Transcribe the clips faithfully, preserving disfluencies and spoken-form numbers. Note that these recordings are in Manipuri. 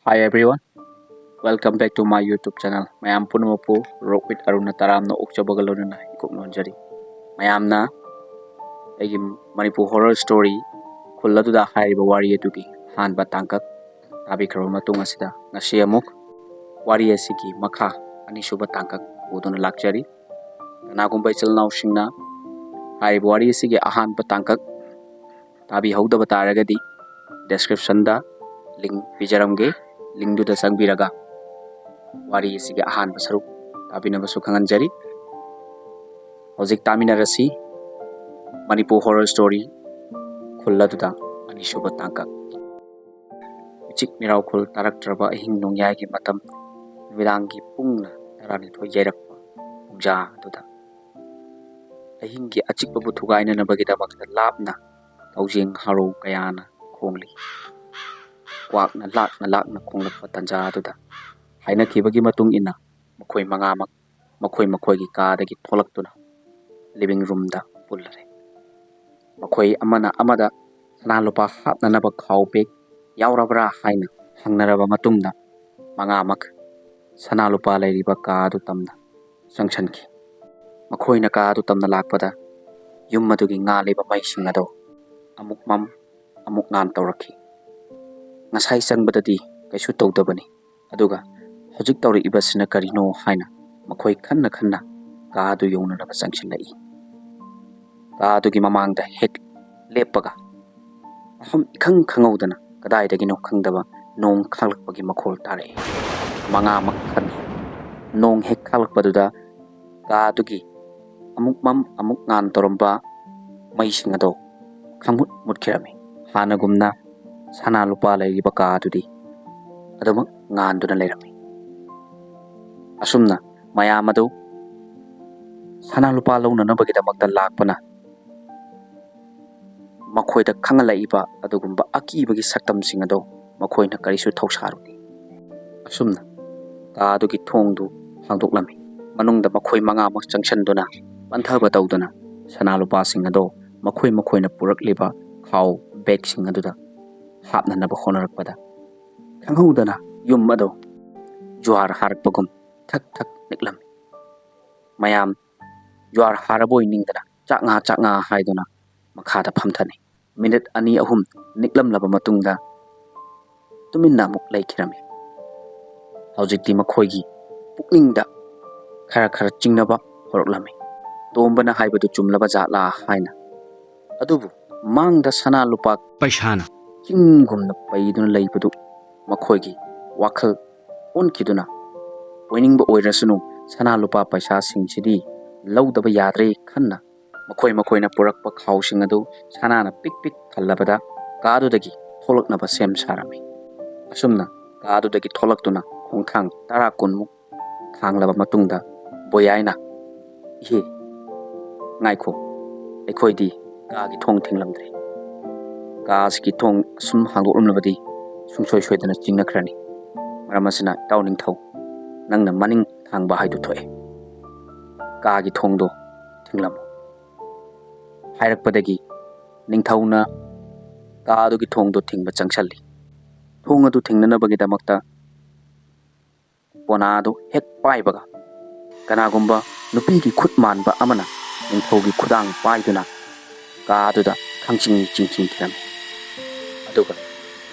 Hi everyone, welcome back to my YouTube channel. ꯃꯌꯥꯝ ꯄꯨꯝꯅꯃꯛꯄꯨ Rock with Arunꯅ ꯇꯔꯥꯝꯅ ꯑꯣꯛꯆꯕꯒ ꯂꯣꯏꯅꯅ ꯏꯀꯣꯛ ꯅꯣꯟꯖꯔꯤ꯫ ꯃꯌꯥꯝꯅ ꯑꯩꯒꯤ ꯃꯅꯤꯄꯨꯔ horror story ꯈꯨꯜ ꯑꯗꯨꯗ ꯍꯥꯏꯔꯤꯕ ꯋꯥꯔꯤ ꯑꯗꯨꯒꯤ ꯑꯍꯥꯟꯕ ꯇꯥꯡꯀꯛ ꯇꯥꯕꯤꯈ꯭ꯔꯕ ꯃꯇꯨꯡ ꯑꯁꯤꯗ, ꯉꯁꯤ ꯑꯃꯨꯛ ꯋꯥꯔꯤ ꯑꯁꯤꯒꯤ ꯃꯈꯥ ꯑꯅꯤꯁꯨꯕ ꯇꯥꯡꯀꯛ ꯄꯨꯗꯨꯅ ꯂꯥꯛꯆꯔꯤ꯫ ꯀꯅꯥꯒꯨꯝꯕ ꯏꯆꯤꯜ ꯏꯅꯥꯎꯁꯤꯡꯅ ꯍꯥꯏꯔꯤꯕ ꯋꯥꯔꯤ ꯑꯁꯤꯒꯤ ꯑꯍꯥꯟꯕ ꯇꯥꯡꯀꯛ ꯇꯥꯕꯤꯍꯧꯗꯕ ꯇꯥꯔꯒꯗꯤ, descriptionꯗ link ꯄꯤꯖꯔꯝꯒꯦ꯫ Linkꯗꯨꯗ ꯆꯪꯕꯤꯔꯒ ꯋꯥꯔꯤ ꯑꯁꯤꯒꯤ ꯑꯍꯥꯟꯕ ꯁꯔꯨꯛ ꯇꯥꯕꯤꯅꯕꯁꯨ ꯈꯪꯍꯟꯖꯔꯤ꯫ ꯍꯧꯖꯤꯛ ꯇꯥꯃꯤꯟꯅꯔꯁꯤ ꯃꯅꯤꯄꯨꯔ horror story ꯈꯨꯜ ꯑꯗꯨꯗ ꯑꯅꯤꯁꯨꯕ ꯇꯥꯡꯀꯛ꯫ ꯃꯤꯆꯤꯛ ꯃꯤꯔꯥꯎꯈꯨꯜ ꯇꯥꯔꯛꯇ꯭ꯔꯕ ꯑꯍꯤꯡ ꯅꯣꯡꯌꯥꯏꯒꯤ ꯃꯇꯝ, ꯅꯨꯃꯤꯗꯥꯡꯒꯤ ꯄꯨꯡꯅ ꯇꯔꯥꯅꯤꯊꯣꯏ ꯌꯩꯔꯛꯄ ꯄꯨꯡꯖꯥ ꯑꯗꯨꯗ, ꯑꯍꯤꯡꯒꯤ ꯑꯆꯤꯛꯄꯕꯨ ꯊꯨꯒꯥꯏꯅꯅꯕꯒꯤꯗꯃꯛꯇ ꯂꯥꯞꯅ ꯀꯥꯎꯖꯦꯡ ꯍꯥꯔꯧ ꯀꯌꯥꯅ ꯈꯣꯡꯂꯤ꯫ ꯀ꯭ꯋꯥꯛꯅ ꯂꯥꯛꯅ ꯂꯥꯛꯅ ꯈꯣꯡꯂꯛꯄ ꯇꯥꯟꯖꯥ ꯑꯗꯨꯗ, ꯍꯥꯏꯅꯈꯤꯕꯒꯤ ꯃꯇꯨꯡ ꯏꯟꯅ ꯃꯈꯣꯏ ꯃꯉꯥꯃꯛ ꯃꯈꯣꯏ ꯃꯈꯣꯏꯒꯤ ꯀꯥꯗꯒꯤ ꯊꯣꯛꯂꯛꯇꯨꯅ living roomꯗ ꯄꯨꯜꯂꯔꯦ꯫ ꯃꯈꯣꯏ ꯑꯃꯅ ꯑꯃꯗ ꯁꯅꯥ ꯂꯨꯄꯥ ꯍꯥꯞꯅꯅꯕ ꯈꯥꯎ bag ꯌꯥꯎꯔꯕ꯭ꯔꯥ ꯍꯥꯏꯅ ꯍꯪꯅꯔꯕ ꯃꯇꯨꯡꯗ, ꯃꯉꯥꯃꯛ ꯁꯅꯥ ꯂꯨꯄꯥ ꯂꯩꯔꯤꯕ ꯀꯥ ꯑꯗꯨ ꯇꯝꯅ ꯆꯪꯁꯤꯟꯈꯤ꯫ ꯃꯈꯣꯏꯅ ꯀꯥ ꯑꯗꯨ ꯇꯝꯅ ꯂꯥꯛꯄꯗ, ꯌꯨꯝ ꯑꯗꯨꯒꯤ ꯉꯥꯜꯂꯤꯕ ꯃꯩꯁꯤꯡ ꯑꯗꯨ ꯑꯃꯨꯛ ꯃꯝ, ꯑꯃꯨꯛ ꯉꯥꯟ ꯇꯧꯔꯛꯈꯤ꯫ ꯉꯁꯥꯏ ꯆꯪꯕꯗꯗꯤ ꯀꯩꯁꯨ ꯇꯧꯗꯕꯅꯤ, ꯑꯗꯨꯒ ꯍꯧꯖꯤꯛ ꯇꯧꯔꯛꯏꯕꯁꯤꯅ ꯀꯔꯤꯅꯣ ꯍꯥꯏꯅ ꯃꯈꯣꯏ ꯈꯟꯅ ꯈꯟꯅ ꯀꯥ ꯑꯗꯨ ꯌꯧꯅꯅꯕ ꯆꯪꯁꯤꯜꯂꯛꯏ꯫ ꯀꯥ ꯑꯗꯨꯒꯤ ꯃꯃꯥꯡꯗ ꯍꯦꯛ ꯂꯦꯞꯄꯒ, ꯃꯐꯝ ꯏꯈꯪ ꯈꯪꯍꯧꯗꯅ ꯀꯗꯥꯏꯗꯒꯤꯅꯣ ꯈꯪꯗꯕ ꯅꯣꯡ ꯈꯥꯛꯂꯛꯄꯒꯤ ꯃꯈꯣꯜ ꯇꯥꯔꯛꯏ꯫ ꯃꯉꯥꯃꯛ ꯈꯪꯏ꯫ ꯅꯣꯡ ꯍꯦꯛ ꯈꯥꯛꯂꯛꯄꯗꯨꯗ ꯀꯥ ꯑꯗꯨꯒꯤ ꯑꯃꯨꯛ ꯃꯝ ꯑꯃꯨꯛ ꯉꯥꯟ ꯇꯧꯔꯝꯕ ꯃꯩꯁꯤꯡ ꯑꯗꯣ ꯈꯪꯃꯨꯠ ꯃꯨꯠꯈꯤꯔꯝꯃꯤ꯫ ꯍꯥꯟꯅꯒꯨꯝꯅ ꯁꯅꯥ ꯂꯨꯄꯥ ꯂꯩꯔꯤꯕ ꯀꯥ ꯑꯗꯨꯗꯤ ꯑꯗꯨꯃꯛ ꯉꯥꯟꯗꯨꯅ ꯂꯩꯔꯝꯃꯤ꯫ ꯑꯁꯨꯝꯅ ꯃꯌꯥꯝ ꯑꯗꯨ ꯁꯅꯥ ꯂꯨꯄꯥ ꯂꯧꯅꯅꯕꯒꯤꯗꯃꯛꯇ ꯂꯥꯛꯄꯅ ꯃꯈꯣꯏꯗ ꯈꯪꯍꯜꯂꯛꯏꯕ ꯑꯗꯨꯒꯨꯝꯕ ꯑꯀꯤꯕꯒꯤ ꯁꯛꯇꯝꯁꯤꯡ ꯑꯗꯣ ꯃꯈꯣꯏꯅ ꯀꯔꯤꯁꯨ ꯊꯧꯁꯥꯔꯨꯗꯦ꯫ ꯑꯁꯨꯝꯅ ꯀꯥ ꯑꯗꯨꯒꯤ ꯊꯣꯡꯗꯨ ꯍꯥꯡꯗꯣꯛꯂꯝꯃꯤ꯫ ꯃꯅꯨꯡꯗ ꯃꯈꯣꯏ ꯃꯉꯥꯃꯛ ꯆꯪꯁꯤꯟꯗꯨꯅ ꯄꯟꯊꯕ ꯇꯧꯗꯨꯅ ꯁꯅꯥ ꯂꯨꯄꯥꯁꯤꯡ ꯑꯗꯣ ꯃꯈꯣꯏ ꯃꯈꯣꯏꯅ ꯄꯨꯔꯛꯂꯤꯕ ꯈꯥꯎ bagꯁꯤꯡ ꯑꯗꯨꯗ ꯍꯥꯞꯅꯅꯕ ꯍꯣꯠꯅꯔꯛꯄꯗ, ꯈꯪꯍꯧꯗꯅ ꯌꯨꯝ ꯑꯗꯨ ꯖ꯭ꯋꯥꯔ ꯍꯥꯔꯛꯄꯒꯨꯝ ꯊꯛ ꯊꯛ ꯅꯤꯛꯂꯝꯃꯤ꯫ ꯃꯌꯥꯝ ꯖ꯭ꯋꯥꯔ ꯍꯥꯔꯕꯣꯏ ꯅꯤꯡꯗꯅ ꯆꯥꯛ ꯉꯥ, ꯆꯥꯛ ꯉꯥ ꯍꯥꯏꯗꯨꯅ ꯃꯈꯥꯗ ꯐꯝꯊꯅꯩ꯫ ꯃꯤꯅꯤꯠ ꯑꯅꯤ ꯑꯍꯨꯝ ꯅꯤꯛꯂꯝꯂꯕ ꯃꯇꯨꯡꯗ ꯇꯨꯃꯤꯟꯅ ꯑꯃꯨꯛ ꯂꯩꯈꯤꯔꯝꯃꯤ꯫ ꯍꯧꯖꯤꯛꯇꯤ ꯃꯈꯣꯏꯒꯤ ꯄꯨꯛꯅꯤꯡꯗ ꯈꯔ ꯈꯔ ꯆꯤꯡꯅꯕ ꯍꯧꯔꯛꯂꯝꯃꯤ꯫ ꯇꯣꯝꯕꯅ ꯍꯥꯏꯕꯗꯨ ꯆꯨꯝꯂꯕ ꯖꯥꯠꯂꯥ ꯍꯥꯏꯅ꯫ ꯑꯗꯨꯕꯨ ꯃꯥꯡꯗ ꯁꯅꯥ ꯂꯨꯄꯥ ꯄꯩꯁꯥꯅ ꯆꯤꯡꯒꯨꯝꯅ ꯄꯩꯗꯨꯅ ꯂꯩꯕꯗꯨ ꯃꯈꯣꯏꯒꯤ ꯋꯥꯈꯜ ꯑꯣꯟꯈꯤꯗꯨꯅ, ꯑꯣꯏꯅꯤꯡꯕ ꯑꯣꯏꯔꯁꯅꯨ, ꯁꯅꯥ ꯂꯨꯄꯥ ꯄꯩꯁꯥꯁꯤꯡꯁꯤꯗꯤ ꯂꯧꯗꯕ ꯌꯥꯗ꯭ꯔꯦ ꯈꯟꯅ ꯃꯈꯣꯏ ꯃꯈꯣꯏꯅ ꯄꯨꯔꯛꯄ ꯈꯥꯎꯁꯤꯡ ꯑꯗꯨ ꯁꯅꯥꯅ ꯄꯤꯛ ꯄꯤꯛ ꯊꯜꯂꯕꯗ ꯀꯥꯗꯨꯗꯒꯤ ꯊꯣꯛꯂꯛꯅꯕ ꯁꯦꯝ ꯁꯥꯔꯝꯃꯤ꯫ ꯑꯁꯨꯝꯅ ꯀꯥꯗꯨꯗꯒꯤ ꯊꯣꯛꯂꯛꯇꯨꯅ ꯈꯣꯡꯊꯥꯡ ꯇꯔꯥ ꯀꯨꯟꯃꯨꯛ ꯊꯥꯡꯂꯕ ꯃꯇꯨꯡꯗ ꯕꯣꯌꯥꯏꯅ, "ꯏꯍꯦ, ꯉꯥꯏꯈꯣ, ꯑꯩꯈꯣꯏꯗꯤ ꯀꯥꯒꯤ ꯊꯣꯡ ꯊꯤꯡꯂꯝꯗ꯭ꯔꯦ꯫ ꯀꯥ ꯑꯁꯤꯒꯤ ꯊꯣꯡ ꯑꯁꯨꯝ ꯍꯥꯡꯗꯣꯛꯂꯝꯂꯕꯗꯤ ꯁꯨꯡꯁꯣꯏ ꯁꯣꯏꯗꯅ ꯆꯤꯡꯅꯈ꯭ꯔꯅꯤ꯫ ꯃꯔꯝ ꯑꯁꯤꯅ ꯏꯇꯥꯎ ꯅꯤꯡꯊꯧ, ꯅꯪꯅ ꯃꯅꯤꯡ ꯊꯥꯡꯕ ꯍꯥꯏꯗꯨ ꯊꯣꯛꯑꯦ꯫ ꯀꯥꯒꯤ ꯊꯣꯡꯗꯣ ꯊꯤꯡꯂꯝꯃꯨ" ꯍꯥꯏꯔꯛꯄꯗꯒꯤ ꯅꯤꯡꯊꯧꯅ ꯀꯥ ꯑꯗꯨꯒꯤ ꯊꯣꯡꯗꯣ ꯊꯤꯡꯕ ꯆꯪꯁꯜꯂꯤ꯫ ꯊꯣꯡ ꯑꯗꯨ ꯊꯤꯡꯅꯅꯕꯒꯤꯗꯃꯛꯇ ꯄꯣꯅꯥ ꯑꯗꯨ ꯍꯦꯛ ꯄꯥꯏꯕꯒ ꯀꯅꯥꯒꯨꯝꯕ ꯅꯨꯄꯤꯒꯤ ꯈꯨꯠ ꯃꯥꯟꯕ ꯑꯃꯅ ꯅꯤꯡꯊꯧꯒꯤ ꯈꯨꯗꯥꯡ ꯄꯥꯏꯗꯨꯅ ꯀꯥ ꯑꯗꯨꯗ ꯈꯪꯆꯤꯡ ꯆꯤꯡꯁꯤꯟꯈꯤꯔꯝꯃꯤ꯫ ꯑꯗꯨꯒ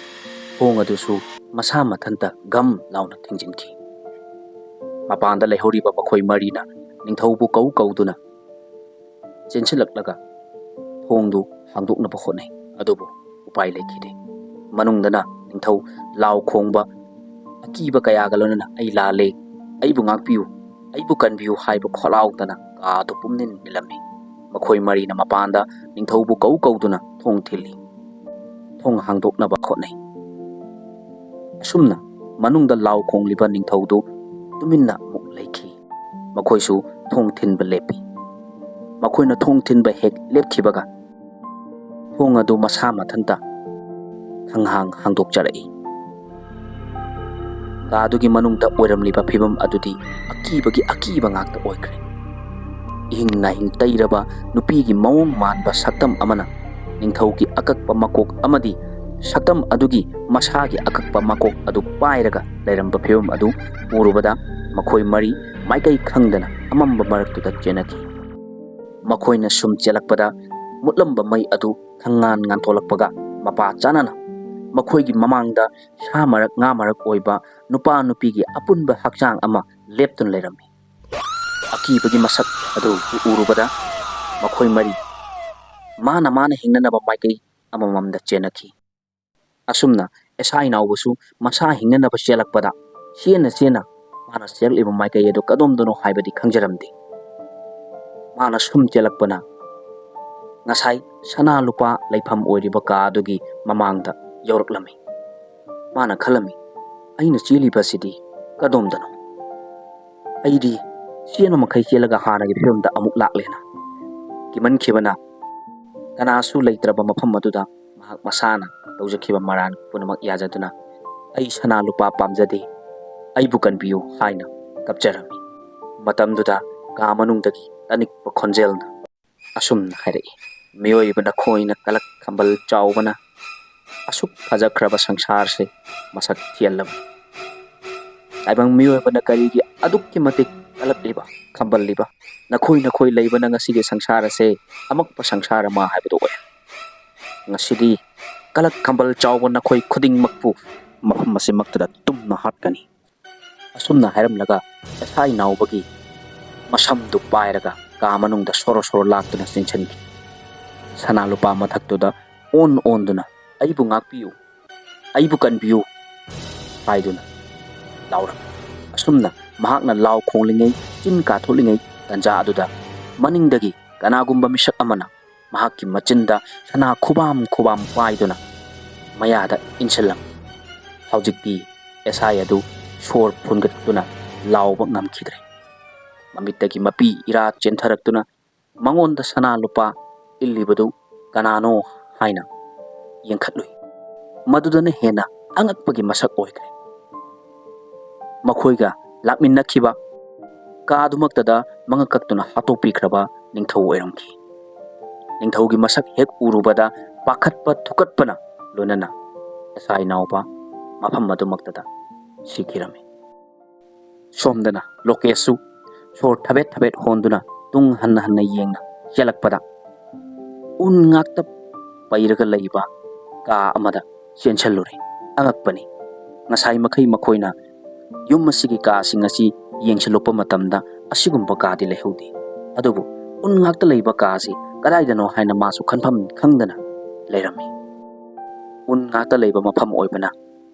ꯊꯣꯡ ꯑꯗꯨꯁꯨ ꯃꯁꯥ ꯃꯊꯟꯇ ꯒꯝ ꯂꯥꯎꯅ ꯊꯤꯡꯖꯤꯟꯈꯤ꯫ ꯃꯄꯥꯟꯗ ꯂꯩꯍꯧꯔꯤꯕ ꯃꯈꯣꯏ ꯃꯔꯤꯅ ꯅꯤꯡꯊꯧꯕꯨ ꯀꯧ ꯀꯧꯗꯨꯅ ꯆꯦꯟꯁꯤꯜꯂꯛꯂꯒ ꯊꯣꯡꯗꯨ ꯍꯥꯡꯗꯣꯛꯅꯕ ꯍꯣꯠꯅꯩ꯫ ꯑꯗꯨꯕꯨ ꯎꯄꯥꯏ ꯂꯩꯈꯤꯗꯦ꯫ ꯃꯅꯨꯡꯗꯅ ꯅꯤꯡꯊꯧ ꯂꯥꯎ ꯈꯣꯡꯕ, ꯑꯀꯤꯕ ꯀꯌꯥꯒ ꯂꯣꯏꯅꯅ "ꯑꯩ ꯂꯥꯜꯂꯦ, ꯑꯩꯕꯨ ꯉꯥꯛꯄꯤꯌꯨ, ꯑꯩꯕꯨ ꯀꯟꯕꯤꯌꯨ" ꯍꯥꯏꯕ ꯈꯣꯜꯂꯥꯎꯗꯅ ꯀꯥ ꯑꯗꯨ ꯄꯨꯝꯅꯤꯟ ꯅꯤꯜꯂꯝꯃꯤ꯫ ꯃꯈꯣꯏ ꯃꯔꯤꯅ ꯃꯄꯥꯟꯗ ꯅꯤꯡꯊꯧꯕꯨ ꯀꯧ ꯀꯧꯗꯨꯅ ꯊꯣꯡ ꯊꯤꯜꯂꯤ꯫ ꯊꯣꯡ ꯍꯥꯡꯗꯣꯛꯅꯕ ꯍꯣꯠꯅꯩ꯫ ꯑꯁꯨꯝꯅ ꯃꯅꯨꯡꯗ ꯂꯥꯎ ꯈꯣꯡꯂꯤꯕ ꯅꯤꯡꯊꯧꯗꯨ ꯇꯨꯃꯤꯟꯅ ꯑꯃꯨꯛ ꯂꯩꯈꯤ꯫ ꯃꯈꯣꯏꯁꯨ ꯊꯣꯡ ꯊꯤꯟꯕ ꯂꯦꯞꯄꯤ꯫ ꯃꯈꯣꯏꯅ ꯊꯣꯡ ꯊꯤꯟꯕ ꯍꯦꯛ ꯂꯦꯞꯈꯤꯕꯒ ꯊꯣꯡ ꯑꯗꯨ ꯃꯁꯥ ꯃꯊꯟꯇ ꯈꯪꯍꯥꯡ ꯍꯥꯡꯗꯣꯛꯆꯔꯛꯏ꯫ ꯀꯥ ꯑꯗꯨꯒꯤ ꯃꯅꯨꯡꯗ ꯑꯣꯏꯔꯝꯂꯤꯕ ꯐꯤꯕꯝ ꯑꯗꯨꯗꯤ ꯑꯀꯤꯕꯒꯤ ꯑꯀꯤꯕ ꯉꯥꯛꯇ ꯑꯣꯏꯈ꯭ꯔꯦ꯫ ꯏꯍꯤꯡ ꯅꯥꯍꯤꯡ ꯇꯩꯔꯕ ꯅꯨꯄꯤꯒꯤ ꯃꯑꯣꯡ ꯃꯥꯟꯕ ꯁꯛꯇꯝ ꯑꯃꯅ ꯅꯤꯡꯊꯧꯒꯤ ꯑꯀꯛꯄ ꯃꯀꯣꯛ ꯑꯃꯗꯤ ꯁꯛꯇꯝ ꯑꯗꯨꯒꯤ ꯃꯁꯥꯒꯤ ꯑꯀꯛꯄ ꯃꯀꯣꯛ ꯑꯗꯨ ꯄꯥꯏꯔꯒ ꯂꯩꯔꯝꯕ ꯐꯤꯕꯝ ꯑꯗꯨ ꯎꯔꯨꯕꯗ ꯃꯈꯣꯏ ꯃꯔꯤ ꯃꯥꯏꯀꯩ ꯈꯪꯗꯅ ꯑꯃꯝꯕ ꯃꯔꯛꯇꯨꯗ ꯆꯦꯟꯅꯈꯤ꯫ ꯃꯈꯣꯏꯅ ꯁꯨꯝ ꯆꯦꯜꯂꯛꯄꯗ ꯃꯨꯠꯂꯝꯕ ꯃꯩ ꯑꯗꯨ ꯈꯪꯉꯥꯟ ꯉꯥꯟꯊꯣꯛꯂꯛꯄꯒ ꯃꯄꯥ ꯆꯥꯅꯅ ꯃꯈꯣꯏꯒꯤ ꯃꯃꯥꯡꯗ ꯁꯥ ꯃꯔꯛ ꯉꯥ ꯃꯔꯛ ꯑꯣꯏꯕ ꯅꯨꯄꯥ ꯅꯨꯄꯤꯒꯤ ꯑꯄꯨꯟꯕ ꯍꯛꯆꯥꯡ ꯑꯃ ꯂꯦꯞꯇꯨꯅ ꯂꯩꯔꯝꯃꯤ꯫ ꯑꯀꯤꯕꯒꯤ ꯃꯁꯛ ꯑꯗꯨ ꯎꯔꯨꯕꯗ ꯃꯈꯣꯏ ꯃꯔꯤ ꯃꯥꯅ ꯃꯥꯅ ꯍꯤꯡꯅꯅꯕ ꯃꯥꯏꯀꯩ ꯑꯃꯃꯝꯗ ꯆꯦꯟꯅꯈꯤ꯫ ꯑꯁꯨꯝꯅ ꯑꯦꯁꯥꯏ ꯅꯥꯎꯕꯁꯨ ꯃꯁꯥ ꯍꯤꯡꯅꯅꯕ ꯆꯦꯜꯂꯛꯄꯗ ꯆꯦꯟꯅ ꯆꯦꯟꯅ ꯃꯥꯅ ꯆꯦꯜꯂꯛꯂꯤꯕ ꯃꯥꯏꯀꯩ ꯑꯗꯨ ꯀꯗꯣꯝꯗꯅꯣ ꯍꯥꯏꯕꯗꯤ ꯈꯪꯖꯔꯝꯗꯦ꯫ ꯃꯥꯅ ꯁꯨꯝ ꯆꯦꯜꯂꯛꯄꯅ ꯉꯁꯥꯏ ꯁꯅꯥ ꯂꯨꯄꯥ ꯂꯩꯐꯝ ꯑꯣꯏꯔꯤꯕ ꯀꯥ ꯑꯗꯨꯒꯤ ꯃꯃꯥꯡꯗ ꯌꯧꯔꯛꯂꯝꯃꯤ꯫ ꯃꯥꯅ ꯈꯜꯂꯝꯃꯤ, "ꯑꯩꯅ ꯆꯦꯜꯂꯤꯕꯁꯤꯗꯤ ꯀꯗꯣꯝꯗꯅꯣ? ꯑꯩꯗꯤ ꯆꯦꯟꯕ ꯃꯈꯩ ꯆꯦꯜꯂꯒ ꯍꯥꯟꯅꯒꯤ ꯐꯤꯕꯝꯗ ꯑꯃꯨꯛ ꯂꯥꯛꯂꯦꯅ" ꯀꯤꯃꯟꯈꯤꯕꯅ ꯀꯅꯥꯁꯨ ꯂꯩꯇ꯭ꯔꯕ ꯃꯐꯝ ꯑꯗꯨꯗ ꯃꯍꯥꯛ ꯃꯁꯥꯅ ꯇꯧꯖꯈꯤꯕ ꯃꯔꯥꯟ ꯄꯨꯝꯅꯃꯛ ꯌꯥꯖꯗꯨꯅ, "ꯑꯩ ꯁꯅꯥ ꯂꯨꯄꯥ ꯄꯥꯝꯖꯗꯦ, ꯑꯩꯕꯨ ꯀꯟꯕꯤꯌꯨ" ꯍꯥꯏꯅ ꯀꯞꯆꯔꯝꯃꯤ꯫ ꯃꯇꯝꯗꯨꯗ ꯀꯥ ꯃꯅꯨꯡꯗꯒꯤ ꯇꯅꯤꯛꯄ ꯈꯣꯟꯖꯦꯜꯅ ꯑꯁꯨꯝꯅ ꯍꯥꯏꯔꯛꯏ, "ꯃꯤꯑꯣꯏꯕ ꯅꯈꯣꯏꯅ ꯀꯂꯛ ꯈꯝꯕꯜ ꯆꯥꯎꯕꯅ ꯑꯁꯨꯛ ꯐꯖꯈ꯭ꯔꯕ ꯁꯪꯁꯥꯔꯁꯦ ꯃꯁꯛ ꯊꯤꯍꯜꯂꯕꯅꯤ꯫ ꯇꯥꯏꯕꯪ ꯃꯤꯑꯣꯏꯕꯅ ꯀꯔꯤꯒꯤ ꯑꯗꯨꯛꯀꯤ ꯃꯇꯤꯛ ꯀꯂꯛꯂꯤꯕ, ꯈꯝꯕꯜꯂꯤꯕ? ꯅꯈꯣꯏ ꯅꯈꯣꯏ ꯂꯩꯕꯅ ꯉꯁꯤꯒꯤ ꯁꯪꯁꯥꯔ ꯑꯁꯦ ꯑꯃꯛꯄ ꯁꯪꯁꯥꯔ ꯑꯃ ꯍꯥꯏꯕꯗꯨ ꯑꯣꯏ꯫ ꯉꯁꯤꯗꯤ ꯀꯂꯛ ꯈꯝꯕꯜ ꯆꯥꯎꯕ ꯅꯈꯣꯏ ꯈꯨꯗꯤꯡꯃꯛꯄꯨ ꯃꯐꯝ ꯑꯁꯤꯃꯛꯇꯗ ꯇꯨꯝꯅ ꯍꯥꯠꯀꯅꯤ"꯫ ꯑꯁꯨꯝꯅ ꯍꯥꯏꯔꯝꯂꯒ ꯑꯦꯁꯥꯏ ꯅꯥꯎꯕꯒꯤ ꯃꯁꯝꯗꯨ ꯄꯥꯏꯔꯒ ꯀꯥ ꯃꯅꯨꯡꯗ ꯁꯣꯔꯣ ꯁꯣꯔꯣ ꯂꯥꯛꯇꯨꯅ ꯆꯦꯟꯁꯤꯟꯈꯤ꯫ ꯁꯅꯥ ꯂꯨꯄꯥ ꯃꯊꯛꯇꯨꯗ ꯑꯣꯟ ꯑꯣꯟꯗꯨꯅ, "ꯑꯩꯕꯨ ꯉꯥꯛꯄꯤꯌꯨ, ꯑꯩꯕꯨ ꯀꯟꯕꯤꯌꯨ" ꯍꯥꯏꯗꯨꯅ ꯂꯥꯎꯔꯝꯃꯤ꯫ ꯑꯁꯨꯝꯅ ꯃꯍꯥꯛꯅ ꯂꯥꯎ ꯈꯣꯡꯂꯤꯉꯩ, ꯆꯤꯟ ꯀꯥꯊꯣꯛꯂꯤꯉꯩ ꯇꯟꯖꯥ ꯑꯗꯨꯗ ꯃꯅꯤꯡꯗꯒꯤ ꯀꯅꯥꯒꯨꯝꯕ ꯃꯤꯁꯛ ꯑꯃꯅ ꯃꯍꯥꯛꯀꯤ ꯃꯆꯤꯟꯗ ꯁꯅꯥ ꯈꯨꯕꯥꯝ ꯈꯨꯕꯥꯝ ꯄꯥꯏꯗꯨꯅ ꯃꯌꯥꯗ ꯏꯟꯁꯤꯜꯂꯝꯃꯤ꯫ ꯍꯧꯖꯤꯛꯇꯤ ꯑꯦꯁꯥꯏ ꯑꯗꯨ ꯁꯣꯔ ꯐꯨꯟꯒꯠꯇꯨꯅ ꯂꯥꯎꯕ ꯉꯝꯈꯤꯗ꯭ꯔꯦ꯫ ꯃꯃꯤꯠꯇꯒꯤ ꯃꯄꯤ ꯏꯔꯥ ꯆꯦꯟꯊꯔꯛꯇꯨꯅ ꯃꯉꯣꯟꯗ ꯁꯅꯥ ꯂꯨꯄꯥ ꯏꯜꯂꯤꯕꯗꯨ ꯀꯅꯥꯅꯣ ꯍꯥꯏꯅ ꯌꯦꯡꯈꯠꯂꯨꯏ꯫ ꯃꯗꯨꯗꯅ ꯍꯦꯟꯅ ꯑꯉꯛꯄꯒꯤ ꯃꯁꯛ ꯑꯣꯏꯈ꯭ꯔꯦ꯫ ꯃꯈꯣꯏꯒ ꯂꯥꯛꯃꯤꯟꯅꯈꯤꯕ ꯀꯥꯗꯨꯃꯛꯇꯗ ꯃꯉꯛ ꯀꯛꯇꯨꯅ ꯍꯥꯠꯇꯣꯛꯄꯤꯈ꯭ꯔꯕ ꯅꯤꯡꯊꯧ ꯑꯣꯏꯔꯝꯈꯤ꯫ ꯅꯤꯡꯊꯧꯒꯤ ꯃꯁꯛ ꯍꯦꯛ ꯎꯔꯨꯕꯗ ꯄꯥꯈꯠꯄ ꯊꯨꯀꯠꯄꯅ ꯂꯣꯏꯅꯅ ꯉꯁꯥꯏ ꯅꯥꯎꯕ ꯃꯐꯝ ꯑꯗꯨꯃꯛꯇꯗ ꯁꯤꯈꯤꯔꯝꯃꯤ꯫ ꯁꯣꯝꯗꯅ ꯂꯣꯀꯦꯁꯁꯨ ꯁꯣꯔ ꯊꯕꯦꯠ ꯊꯕꯦꯠ ꯍꯣꯟꯗꯨꯅ ꯇꯨꯡ ꯍꯟꯅ ꯍꯟꯅ ꯌꯦꯡꯅ ꯆꯦꯜꯂꯛꯄꯗ ꯎꯟ ꯉꯥꯛꯇ ꯄꯩꯔꯒ ꯂꯩꯕ ꯀꯥ ꯑꯃꯗ ꯆꯦꯟꯁꯤꯜꯂꯨꯔꯦ꯫ ꯑꯉꯛꯄꯅꯤ, ꯉꯁꯥꯏ ꯃꯈꯩ ꯃꯈꯣꯏꯅ ꯌꯨꯝ ꯑꯁꯤꯒꯤ ꯀꯥꯁꯤꯡ ꯑꯁꯤ ꯌꯦꯡꯁꯤꯜꯂꯨꯕ ꯃꯇꯝꯗ ꯑꯁꯤꯒꯨꯝꯕ ꯀꯥꯗꯤ ꯂꯩꯍꯧꯗꯦ꯫ ꯑꯗꯨꯕꯨ ꯎꯟ ꯉꯥꯛꯇ ꯂꯩꯕ ꯀꯥ ꯑꯁꯤ ꯀꯗꯥꯏꯗꯅꯣ ꯍꯥꯏꯅ ꯃꯥꯁꯨ ꯈꯟꯐꯝ ꯈꯪꯗꯅ ꯂꯩꯔꯝꯃꯤ꯫ ꯎꯟ ꯉꯥꯛꯇ ꯂꯩꯕ ꯃꯐꯝ ꯑꯣꯏꯕꯅ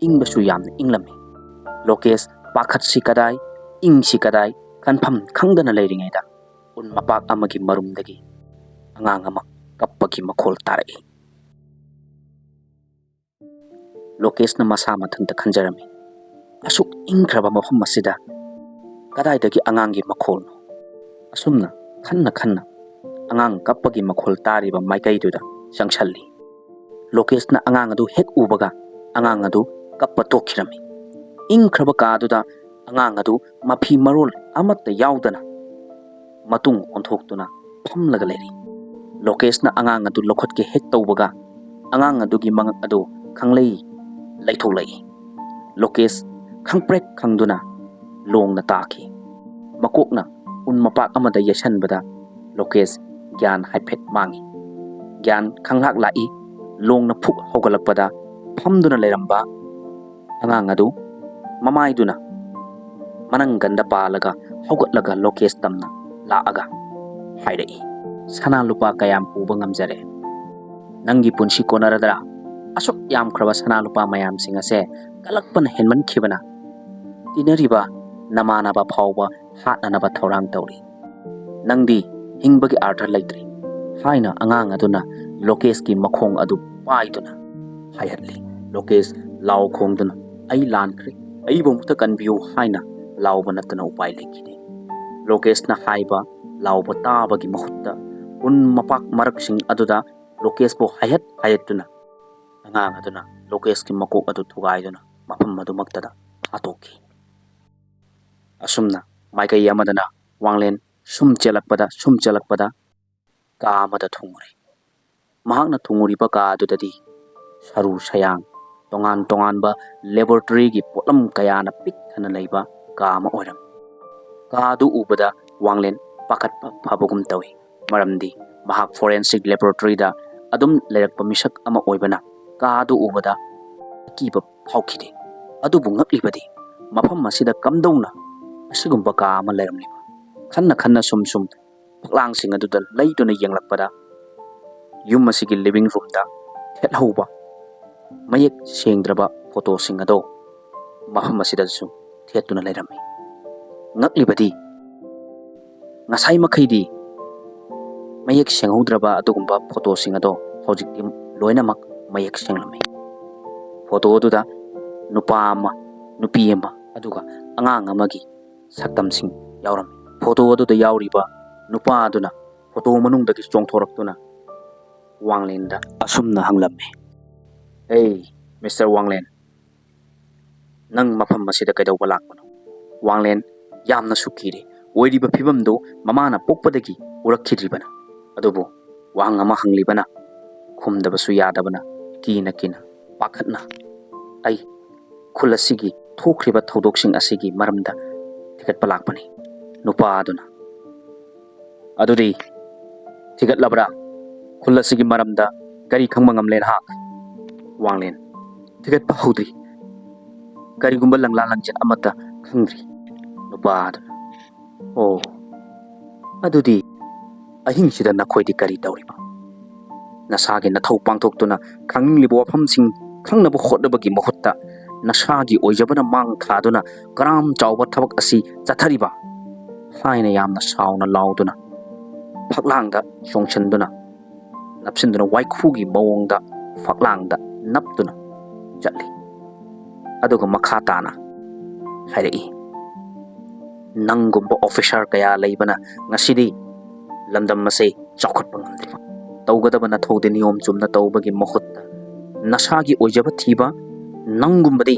ꯏꯪꯕꯁꯨ ꯌꯥꯝꯅ ꯏꯪꯂꯝꯃꯤ꯫ ꯂꯣꯀꯦꯁ ꯄꯥꯈꯠꯁꯤ ꯀꯗꯥꯏ, ꯏꯪꯁꯤ ꯀꯗꯥꯏ ꯈꯟꯐꯝ ꯈꯪꯗꯅ ꯂꯩꯔꯤꯉꯩꯗ ꯎꯟ ꯃꯄꯥꯛ ꯑꯃꯒꯤ ꯃꯔꯨꯝꯗꯒꯤ ꯑꯉꯥꯡ ꯑꯃ ꯀꯞꯄꯒꯤ ꯃꯈꯣꯜ ꯇꯥꯔꯛꯏ꯫ ꯂꯣꯀꯦꯁꯅ ꯃꯁꯥ ꯃꯊꯟꯇ ꯈꯟꯖꯔꯝꯃꯤ, "ꯑꯁꯨꯛ ꯏꯪꯈ꯭ꯔꯕ ꯃꯐꯝ ꯑꯁꯤꯗ ꯀꯗꯥꯏꯗꯒꯤ ꯑꯉꯥꯡꯒꯤ ꯃꯈꯣꯜꯅꯣ?" ꯑꯁꯨꯝꯅ ꯈꯟꯅ ꯈꯟꯅ ꯑꯉꯥꯡ ꯀꯞꯄꯒꯤ ꯃꯈꯣꯜ ꯇꯥꯔꯤꯕ ꯃꯥꯏꯀꯩꯗꯨꯗ ꯆꯪꯁꯜꯂꯤ꯫ ꯂꯣꯀꯦꯁꯅ ꯑꯉꯥꯡ ꯑꯗꯨ ꯍꯦꯛ ꯎꯕꯒ ꯑꯉꯥꯡ ꯑꯗꯨ ꯀꯞꯄ ꯇꯣꯛꯈꯤꯔꯝꯃꯤ꯫ ꯏꯪꯈ꯭ꯔꯕ ꯀꯥ ꯑꯗꯨꯗ ꯑꯉꯥꯡ ꯑꯗꯨ ꯃꯐꯤ ꯃꯔꯣꯜ ꯑꯃꯠꯇ ꯌꯥꯎꯗꯅ ꯃꯇꯨꯡ ꯑꯣꯟꯊꯣꯛꯇꯨꯅ ꯐꯝꯂꯒ ꯂꯩꯔꯤ꯫ ꯂꯣꯀꯦꯁꯅ ꯑꯉꯥꯡ ꯑꯗꯨ ꯂꯧꯈꯠꯀꯦ ꯍꯦꯛ ꯇꯧꯕꯒ ꯑꯉꯥꯡ ꯑꯗꯨꯒꯤ ꯃꯉꯛ ꯑꯗꯨ ꯈꯪꯂꯩ ꯂꯩꯊꯣꯛꯂꯛꯏ꯫ ꯂꯣꯀꯦꯁ ꯈꯪꯄ꯭ꯔꯦꯛ ꯈꯪꯗꯨꯅ ꯂꯣꯡꯅ ꯇꯥꯈꯤ꯫ ꯃꯀꯣꯛꯅ ꯎꯟ ꯃꯄꯥꯛ ꯑꯃꯗ ꯌꯩꯁꯟꯕꯗ ꯂꯣꯀꯦꯁ ꯒ꯭ꯌꯥꯟ ꯍꯥꯏꯐꯦꯠ ꯃꯥꯡꯉꯤ꯫ ꯒ꯭ꯌꯥꯟ ꯈꯪꯂꯥꯛ ꯂꯥꯛꯏ꯫ ꯂꯣꯡꯅ ꯐꯨꯛ ꯍꯧꯒꯠꯂꯛꯄꯗ ꯐꯝꯗꯨꯅ ꯂꯩꯔꯝꯕ ꯑꯉꯥꯡ ꯑꯗꯨ ꯃꯃꯥꯏꯗꯨꯅ ꯃꯅꯪꯒꯟꯗ ꯄꯥꯜꯂꯒ ꯍꯧꯒꯠꯂꯒ ꯂꯣꯀꯦꯁ ꯇꯝꯅ ꯂꯥꯛꯑꯒ ꯍꯥꯏꯔꯛꯏ, "ꯁꯅꯥ ꯂꯨꯄꯥ ꯀꯌꯥꯝ ꯄꯨꯕ ꯉꯝꯖꯔꯦ? ꯅꯪꯒꯤ ꯄꯨꯟꯁꯤ ꯀꯣꯟꯅꯔꯗ꯭ꯔꯥ? ꯑꯁꯨꯛ ꯌꯥꯝꯈ꯭ꯔꯕ ꯁꯅꯥ ꯂꯨꯄꯥ ꯃꯌꯥꯝꯁꯤꯡ ꯑꯁꯦ ꯀꯜꯂꯛꯄꯅ ꯍꯦꯟꯃꯟꯈꯤꯕꯅ ꯇꯤꯟꯅꯔꯤꯕ ꯅꯃꯥꯟꯅꯕ ꯐꯥꯎꯕ ꯍꯥꯠꯅꯅꯕ ꯊꯧꯔꯥꯡ ꯇꯧꯔꯤ꯫ ꯅꯪꯗꯤ ꯍꯤꯡꯕꯒꯤ ꯑꯥꯔꯊ ꯂꯩꯇ꯭ꯔꯦ," ꯍꯥꯏꯅ ꯑꯉꯥꯡ ꯑꯗꯨꯅ ꯂꯣꯀꯦꯁꯀꯤ ꯃꯈꯣꯡ ꯑꯗꯨ ꯄꯥꯏꯗꯨꯅ ꯍꯥꯏꯍꯠꯂꯤ꯫ ꯂꯣꯀꯦꯁ ꯂꯥꯎ ꯈꯣꯡꯗꯨꯅ, "ꯑꯩ ꯂꯥꯟꯈ꯭ꯔꯦ, ꯑꯩꯕꯨ ꯑꯃꯨꯛꯇ ꯀꯟꯕꯤꯌꯨ" ꯍꯥꯏꯅ ꯂꯥꯎꯕ ꯅꯠꯇꯅ ꯎꯄꯥꯏ ꯂꯩꯈꯤꯗꯦ꯫ ꯂꯣꯀꯦꯁꯅ ꯍꯥꯏꯕ ꯂꯥꯎꯕ ꯇꯥꯕꯒꯤ ꯃꯍꯨꯠꯇ ꯎꯟ ꯃꯄꯥꯛ ꯃꯔꯛꯁꯤꯡ ꯑꯗꯨꯗ ꯂꯣꯀꯦꯁꯄꯨ ꯍꯥꯏꯍꯠ ꯍꯥꯏꯍꯠꯇꯨꯅ ꯑꯉꯥꯡ ꯑꯗꯨꯅ ꯂꯣꯀꯦꯁꯀꯤ ꯃꯀꯣꯛ ꯑꯗꯨ ꯊꯨꯒꯥꯏꯗꯨꯅ ꯃꯐꯝ ꯑꯗꯨꯃꯛꯇꯗ ꯍꯥꯠꯇꯣꯛꯈꯤ꯫ ꯑꯁꯨꯝꯅ ꯃꯥꯏꯀꯩ ꯑꯃꯗꯅ ꯋꯥꯡꯂꯦꯟ ꯁꯨꯝ ꯆꯦꯜꯂꯛꯄꯗ, ꯁꯨꯝ ꯆꯦꯜꯂꯛꯄꯗ ꯀꯥ ꯑꯃꯗ ꯊꯨꯡꯉꯨꯔꯦ꯫ ꯃꯍꯥꯛꯅ ꯊꯨꯡꯉꯨꯔꯤꯕ ꯀꯥ ꯑꯗꯨꯗꯗꯤ ꯁꯔꯨ ꯁꯌꯥꯡ, ꯇꯣꯉꯥꯟ ꯇꯣꯉꯥꯟꯕ ꯂꯦꯕꯣꯔꯦꯇꯣꯔꯤꯒꯤ ꯄꯣꯠꯂꯝ ꯀꯌꯥꯅ ꯄꯤꯛ ꯊꯟꯅ ꯂꯩꯕ ꯀꯥ ꯑꯃ ꯑꯣꯏꯔꯝꯃꯤ꯫ ꯀꯥ ꯑꯗꯨ ꯎꯕꯗ ꯋꯥꯡꯂꯦꯟ ꯄꯥꯈꯠꯄ ꯐꯕꯒꯨꯝ ꯇꯧꯏ꯫ ꯃꯔꯝꯗꯤ ꯃꯍꯥꯛ ꯐꯣꯔꯦꯟꯁꯤꯛ ꯂꯦꯕꯣꯔꯦꯇꯣꯔꯤꯗ ꯑꯗꯨꯝ ꯂꯩꯔꯛꯄ ꯃꯤꯁꯛ ꯑꯃ ꯑꯣꯏꯕꯅ ꯀꯥ ꯑꯗꯨ ꯎꯕꯗ ꯑꯀꯤꯕ ꯐꯥꯎꯈꯤꯗꯦ꯫ ꯑꯗꯨꯕꯨ ꯉꯛꯂꯤꯕꯗꯤ ꯃꯐꯝ ꯑꯁꯤꯗ ꯀꯝꯗꯧꯅ ꯑꯁꯤꯒꯨꯝꯕ ꯀꯥ ꯑꯃ ꯂꯩꯔꯝꯂꯤꯕ? ꯈꯟꯅ ꯈꯟꯅ ꯁꯨꯝ ꯁꯨꯝ ꯐꯛꯂꯥꯡꯁꯤꯡ ꯑꯗꯨꯗ ꯂꯩꯗꯨꯅ ꯌꯦꯡꯂꯛꯄꯗ ꯌꯨꯝ ꯑꯁꯤꯒꯤ ꯂꯤꯚꯤꯡ ꯔꯨꯝꯗ ꯊꯦꯠꯍꯧꯕ ꯃꯌꯦꯛ ꯁꯦꯡꯗ꯭ꯔꯕ ꯐꯣꯇꯣꯁꯤꯡ ꯑꯗꯣ ꯃꯐꯝ ꯑꯁꯤꯗꯁꯨ ꯊꯦꯠꯇꯨꯅ ꯂꯩꯔꯝꯃꯤ꯫ ꯉꯛꯂꯤꯕꯗꯤ ꯉꯁꯥꯏ ꯃꯈꯩꯗꯤ ꯃꯌꯦꯛ ꯁꯦꯡꯍꯧꯗ꯭ꯔꯕ ꯑꯗꯨꯒꯨꯝꯕ ꯐꯣꯇꯣꯁꯤꯡ ꯑꯗꯣ ꯍꯧꯖꯤꯛꯇꯤ ꯂꯣꯏꯅꯃꯛ ꯃꯌꯦꯛ ꯁꯦꯡꯂꯝꯃꯤ꯫ ꯐꯣꯇꯣ ꯑꯗꯨꯗ ꯅꯨꯄꯥ ꯑꯃ, ꯅꯨꯄꯤ ꯑꯃ, ꯑꯗꯨꯒ ꯑꯉꯥꯡ ꯑꯃꯒꯤ ꯁꯛꯇꯝꯁꯤꯡ ꯌꯥꯎꯔꯝꯃꯤ꯫ ꯐꯣꯇꯣ ꯑꯗꯨꯗ ꯌꯥꯎꯔꯤꯕ ꯅꯨꯄꯥ ꯑꯗꯨꯅ ꯐꯣꯇꯣ ꯃꯅꯨꯡꯗꯒꯤ ꯆꯣꯡꯊꯣꯔꯛꯇꯨꯅ ꯋꯥꯡꯂꯦꯟꯗ ꯑꯁꯨꯝꯅ ꯍꯪꯂꯝꯃꯤ, "ꯑꯦ, ꯃꯤꯁꯇꯔ ꯋꯥꯡꯂꯦꯟ, ꯅꯪ ꯃꯐꯝ ꯑꯁꯤꯗ ꯀꯩꯗꯧꯕ ꯂꯥꯛꯄꯅꯣ?" ꯋꯥꯡꯂꯦꯟ ꯌꯥꯝꯅꯁꯨ ꯀꯤꯔꯦ꯫ ꯑꯣꯏꯔꯤꯕ ꯐꯤꯕꯝꯗꯨ ꯃꯃꯥꯅ ꯄꯣꯛꯄꯗꯒꯤ ꯎꯔꯛꯈꯤꯗ꯭ꯔꯤꯕꯅ꯫ ꯑꯗꯨꯕꯨ ꯋꯥꯍꯪ ꯑꯃ ꯍꯪꯂꯤꯕꯅ ꯈꯨꯝꯗꯕꯁꯨ ꯌꯥꯗꯕꯅ ꯀꯤꯅ ꯀꯤꯅ ꯄꯥꯈꯠꯅ, "ꯑꯩ ꯈꯨꯜ ꯑꯁꯤꯒꯤ ꯊꯣꯛꯈ꯭ꯔꯤꯕ ꯊꯧꯗꯣꯛꯁꯤꯡ ꯑꯁꯤꯒꯤ ꯃꯔꯝꯗ ꯊꯤꯒꯠꯄ ꯂꯥꯛꯄꯅꯤ"꯫ ꯅꯨꯄꯥ ꯑꯗꯨꯅ, "ꯑꯗꯨꯗꯤ ꯊꯤꯒꯠꯂꯕ꯭ꯔꯥ? ꯈꯨꯜ ꯑꯁꯤꯒꯤ ꯃꯔꯝꯗ ꯀꯔꯤ ꯈꯪꯕ ꯉꯝꯂꯦ ꯅꯍꯥꯛ?" ꯋꯥꯡꯂꯦꯟ, "ꯊꯤꯒꯠꯄ ꯍꯧꯗ꯭ꯔꯤ꯫ ꯀꯔꯤꯒꯨꯝꯕ ꯂꯪꯂꯥ ꯂꯪꯆꯠ ꯑꯃꯠꯇ ꯈꯪꯗ꯭ꯔꯤ"꯫ ꯅꯨꯄꯥ ꯑꯗꯨꯅ, "ꯑꯣ, ꯑꯗꯨꯗꯤ ꯑꯍꯤꯡꯁꯤꯗ ꯅꯈꯣꯏꯗꯤ ꯀꯔꯤ ꯇꯧꯔꯤꯕ? ꯅꯁꯥꯒꯤ ꯅꯊꯧ ꯄꯥꯡꯊꯣꯛꯇꯨꯅ ꯈꯪꯅꯤꯡꯂꯤꯕ ꯋꯥꯐꯝꯁꯤꯡ ꯈꯪꯅꯕ ꯍꯣꯠꯅꯕꯒꯤ ꯃꯍꯨꯠꯇ ꯅꯁꯥꯒꯤ ꯑꯣꯏꯖꯕꯅ ꯃꯥꯡ ꯊꯥꯗꯨꯅ ꯀꯔꯥꯝ ꯆꯥꯎꯕ ꯊꯕꯛ ꯑꯁꯤ ꯆꯠꯊꯔꯤꯕ?" ꯍꯥꯏꯅ ꯌꯥꯝꯅ ꯁꯥꯎꯅ ꯂꯥꯎꯗꯨꯅ ꯐꯛꯂꯥꯡꯗ ꯆꯣꯡꯁꯤꯟꯗꯨꯅ ꯅꯞꯁꯤꯟꯗꯨꯅ ꯋꯥꯏꯈꯨꯒꯤ ꯃꯑꯣꯡꯗ ꯐꯛꯂꯥꯡꯗ ꯅꯞꯇꯨꯅ ꯆꯠꯂꯤ꯫ ꯑꯗꯨꯒ ꯃꯈꯥ ꯇꯥꯅ ꯍꯥꯏꯔꯛꯏ, "ꯅꯪꯒꯨꯝꯕ ꯑꯣꯐꯤꯁꯥꯔ ꯀꯌꯥ ꯂꯩꯕꯅ ꯉꯁꯤꯗꯤ ꯂꯝꯗꯝ ꯑꯁꯤ ꯆꯥꯎꯈꯠꯄ ꯉꯝꯗ꯭ꯔꯤꯕ꯫ ꯇꯧꯒꯗꯕ ꯅꯊꯧꯗꯤ ꯅꯤꯌꯣꯝ ꯆꯨꯝꯅ ꯇꯧꯕꯒꯤ ꯃꯍꯨꯠꯇ ꯅꯁꯥꯒꯤ ꯑꯣꯏꯖꯕ ꯊꯤꯕ ꯅꯪꯒꯨꯝꯕꯗꯤ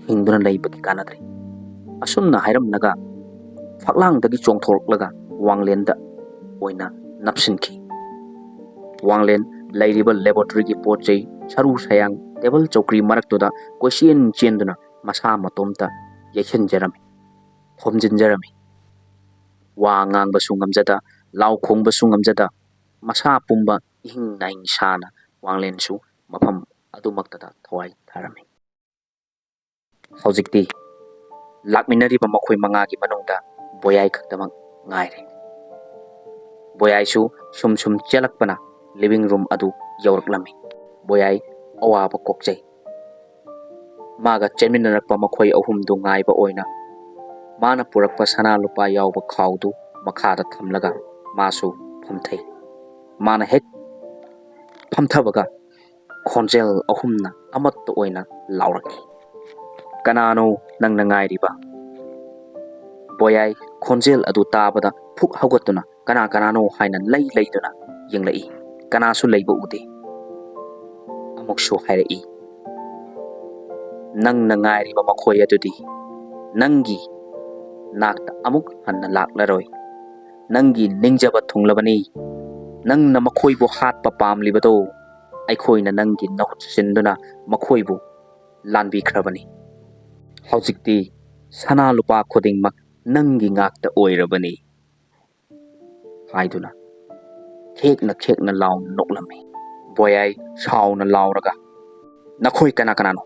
ꯍꯤꯡꯗꯨꯅ ꯂꯩꯕꯒꯤ ꯀꯥꯟꯅꯗ꯭ꯔꯦ"꯫ ꯑꯁꯨꯝꯅ ꯍꯥꯏꯔꯝꯂꯒ ꯐꯛꯂꯥꯡꯗꯒꯤ ꯆꯣꯡꯊꯣꯔꯛꯂꯒ ꯋꯥꯡꯂꯦꯟꯗ ꯑꯣꯏꯅ ꯅꯞꯁꯤꯟꯈꯤ꯫ ꯋꯥꯡꯂꯦꯟ ꯂꯩꯔꯤꯕ ꯂꯦꯕꯣꯔꯦꯇꯣꯔꯤꯒꯤ ꯄꯣꯠ ꯆꯩ ꯁꯔꯨ ꯁꯌꯥꯡ ꯇꯦꯕꯜ ꯆꯧꯀ꯭ꯔꯤ ꯃꯔꯛꯇꯨꯗ ꯀꯣꯏꯆꯦꯟ ꯆꯦꯟꯗꯨꯅ ꯃꯁꯥ ꯃꯇꯣꯝꯇ ꯌꯩꯁꯤꯟꯖꯔꯝꯃꯤ, ꯊꯣꯝꯖꯤꯟꯖꯔꯝꯃꯤ꯫ ꯋꯥ ꯉꯥꯡꯕꯁꯨ ꯉꯝꯖꯗ, ꯂꯥꯎ ꯈꯣꯡꯕꯁꯨ ꯉꯝꯖꯗ, ꯃꯁꯥ ꯄꯨꯝꯕ ꯏꯍꯤꯡ ꯅꯥꯍꯤꯡ ꯁꯥꯅ ꯋꯥꯡꯂꯦꯟꯁꯨ ꯃꯐꯝ ꯑꯗꯨꯃꯛꯇꯗ ꯊꯋꯥꯏ ꯊꯥꯔꯝꯃꯤ꯫ ꯍꯧꯖꯤꯛꯇꯤ ꯂꯥꯛꯃꯤꯟꯅꯔꯤꯕ ꯃꯈꯣꯏ ꯃꯉꯥꯒꯤ ꯃꯅꯨꯡꯗ ꯕꯣꯌꯥꯏ ꯈꯛꯇꯃꯛ ꯉꯥꯏꯔꯦ꯫ ꯕꯣꯌꯥꯏꯁꯨ ꯁꯨꯝ ꯁꯨꯝ ꯆꯦꯜꯂꯛꯄꯅ ꯂꯤꯚꯤꯡ ꯔꯨꯝ ꯑꯗꯨ ꯌꯧꯔꯛꯂꯝꯃꯤ꯫ ꯕꯣꯌꯥꯏ ꯑꯋꯥꯕ ꯀꯣꯛꯆꯩ꯫ ꯃꯥꯒ ꯆꯦꯟꯃꯤꯟꯅꯔꯛꯄ ꯃꯈꯣꯏ ꯑꯍꯨꯝꯗꯨ ꯉꯥꯏꯕ ꯑꯣꯏꯅ ꯃꯥꯅ ꯄꯨꯔꯛꯄ ꯁꯅꯥ ꯂꯨꯄꯥ ꯌꯥꯎꯕ ꯈꯥꯎꯗꯨ ꯃꯈꯥꯗ ꯊꯝꯂꯒ ꯃꯥꯁꯨ ꯐꯝꯊꯩ꯫ ꯃꯥꯅ ꯍꯦꯛ ꯐꯝꯊꯕꯒ ꯈꯣꯟꯖꯦꯜ ꯑꯍꯨꯝꯅ ꯑꯃꯠꯇ ꯑꯣꯏꯅ ꯂꯥꯎꯔꯛꯏ, "ꯀꯅꯥꯅꯣ ꯅꯪꯅ ꯉꯥꯏꯔꯤꯕ?" ꯕꯣꯌꯥꯏ ꯈꯣꯟꯖꯦꯜ ꯑꯗꯨ ꯇꯥꯕꯗ ꯐꯨꯛ ꯍꯧꯒꯠꯇꯨꯅ ꯀꯅꯥ ꯀꯅꯥꯅꯣ ꯍꯥꯏꯅ ꯂꯩ ꯂꯩꯗꯨꯅ ꯌꯦꯡꯂꯛꯏ꯫ ꯀꯅꯥꯁꯨ ꯂꯩꯕ ꯎꯗꯦ꯫ ꯑꯃꯨꯛꯁꯨ ꯍꯥꯏꯔꯛꯏ, "ꯅꯪꯅ ꯉꯥꯏꯔꯤꯕ ꯃꯈꯣꯏ ꯑꯗꯨꯗꯤ ꯅꯪꯒꯤ ꯅꯥꯛꯇ ꯑꯃꯨꯛ ꯍꯟꯅ ꯂꯥꯛꯂꯔꯣꯏ꯫ ꯅꯪꯒꯤ ꯅꯤꯡꯖꯕ ꯊꯨꯡꯂꯕꯅꯤ꯫ ꯅꯪꯅ ꯃꯈꯣꯏꯕꯨ ꯍꯥꯠꯄ ꯄꯥꯝꯂꯤꯕꯗꯣ ꯑꯩꯈꯣꯏꯅ ꯅꯪꯒꯤ ꯃꯍꯨꯠ ꯁꯤꯟꯗꯨꯅ ꯃꯈꯣꯏꯕꯨ ꯂꯥꯟꯕꯤꯈ꯭ꯔꯕꯅꯤ꯫ ꯍꯧꯖꯤꯛꯇꯤ ꯁꯅꯥ ꯂꯨꯄꯥ ꯈꯨꯗꯤꯡꯃꯛ ꯅꯪꯒꯤ ꯉꯥꯛꯇ ꯑꯣꯏꯔꯕꯅꯤ" ꯍꯥꯏꯗꯨꯅ ꯈꯦꯛꯅ ꯈꯦꯛꯅ ꯂꯥꯎꯅ ꯅꯣꯛꯂꯝꯃꯤ꯫ ꯕꯣꯌꯥꯏ ꯁꯥꯎꯅ ꯂꯥꯎꯔꯒ, "ꯅꯈꯣꯏ ꯀꯅꯥ ꯀꯅꯥꯅꯣ?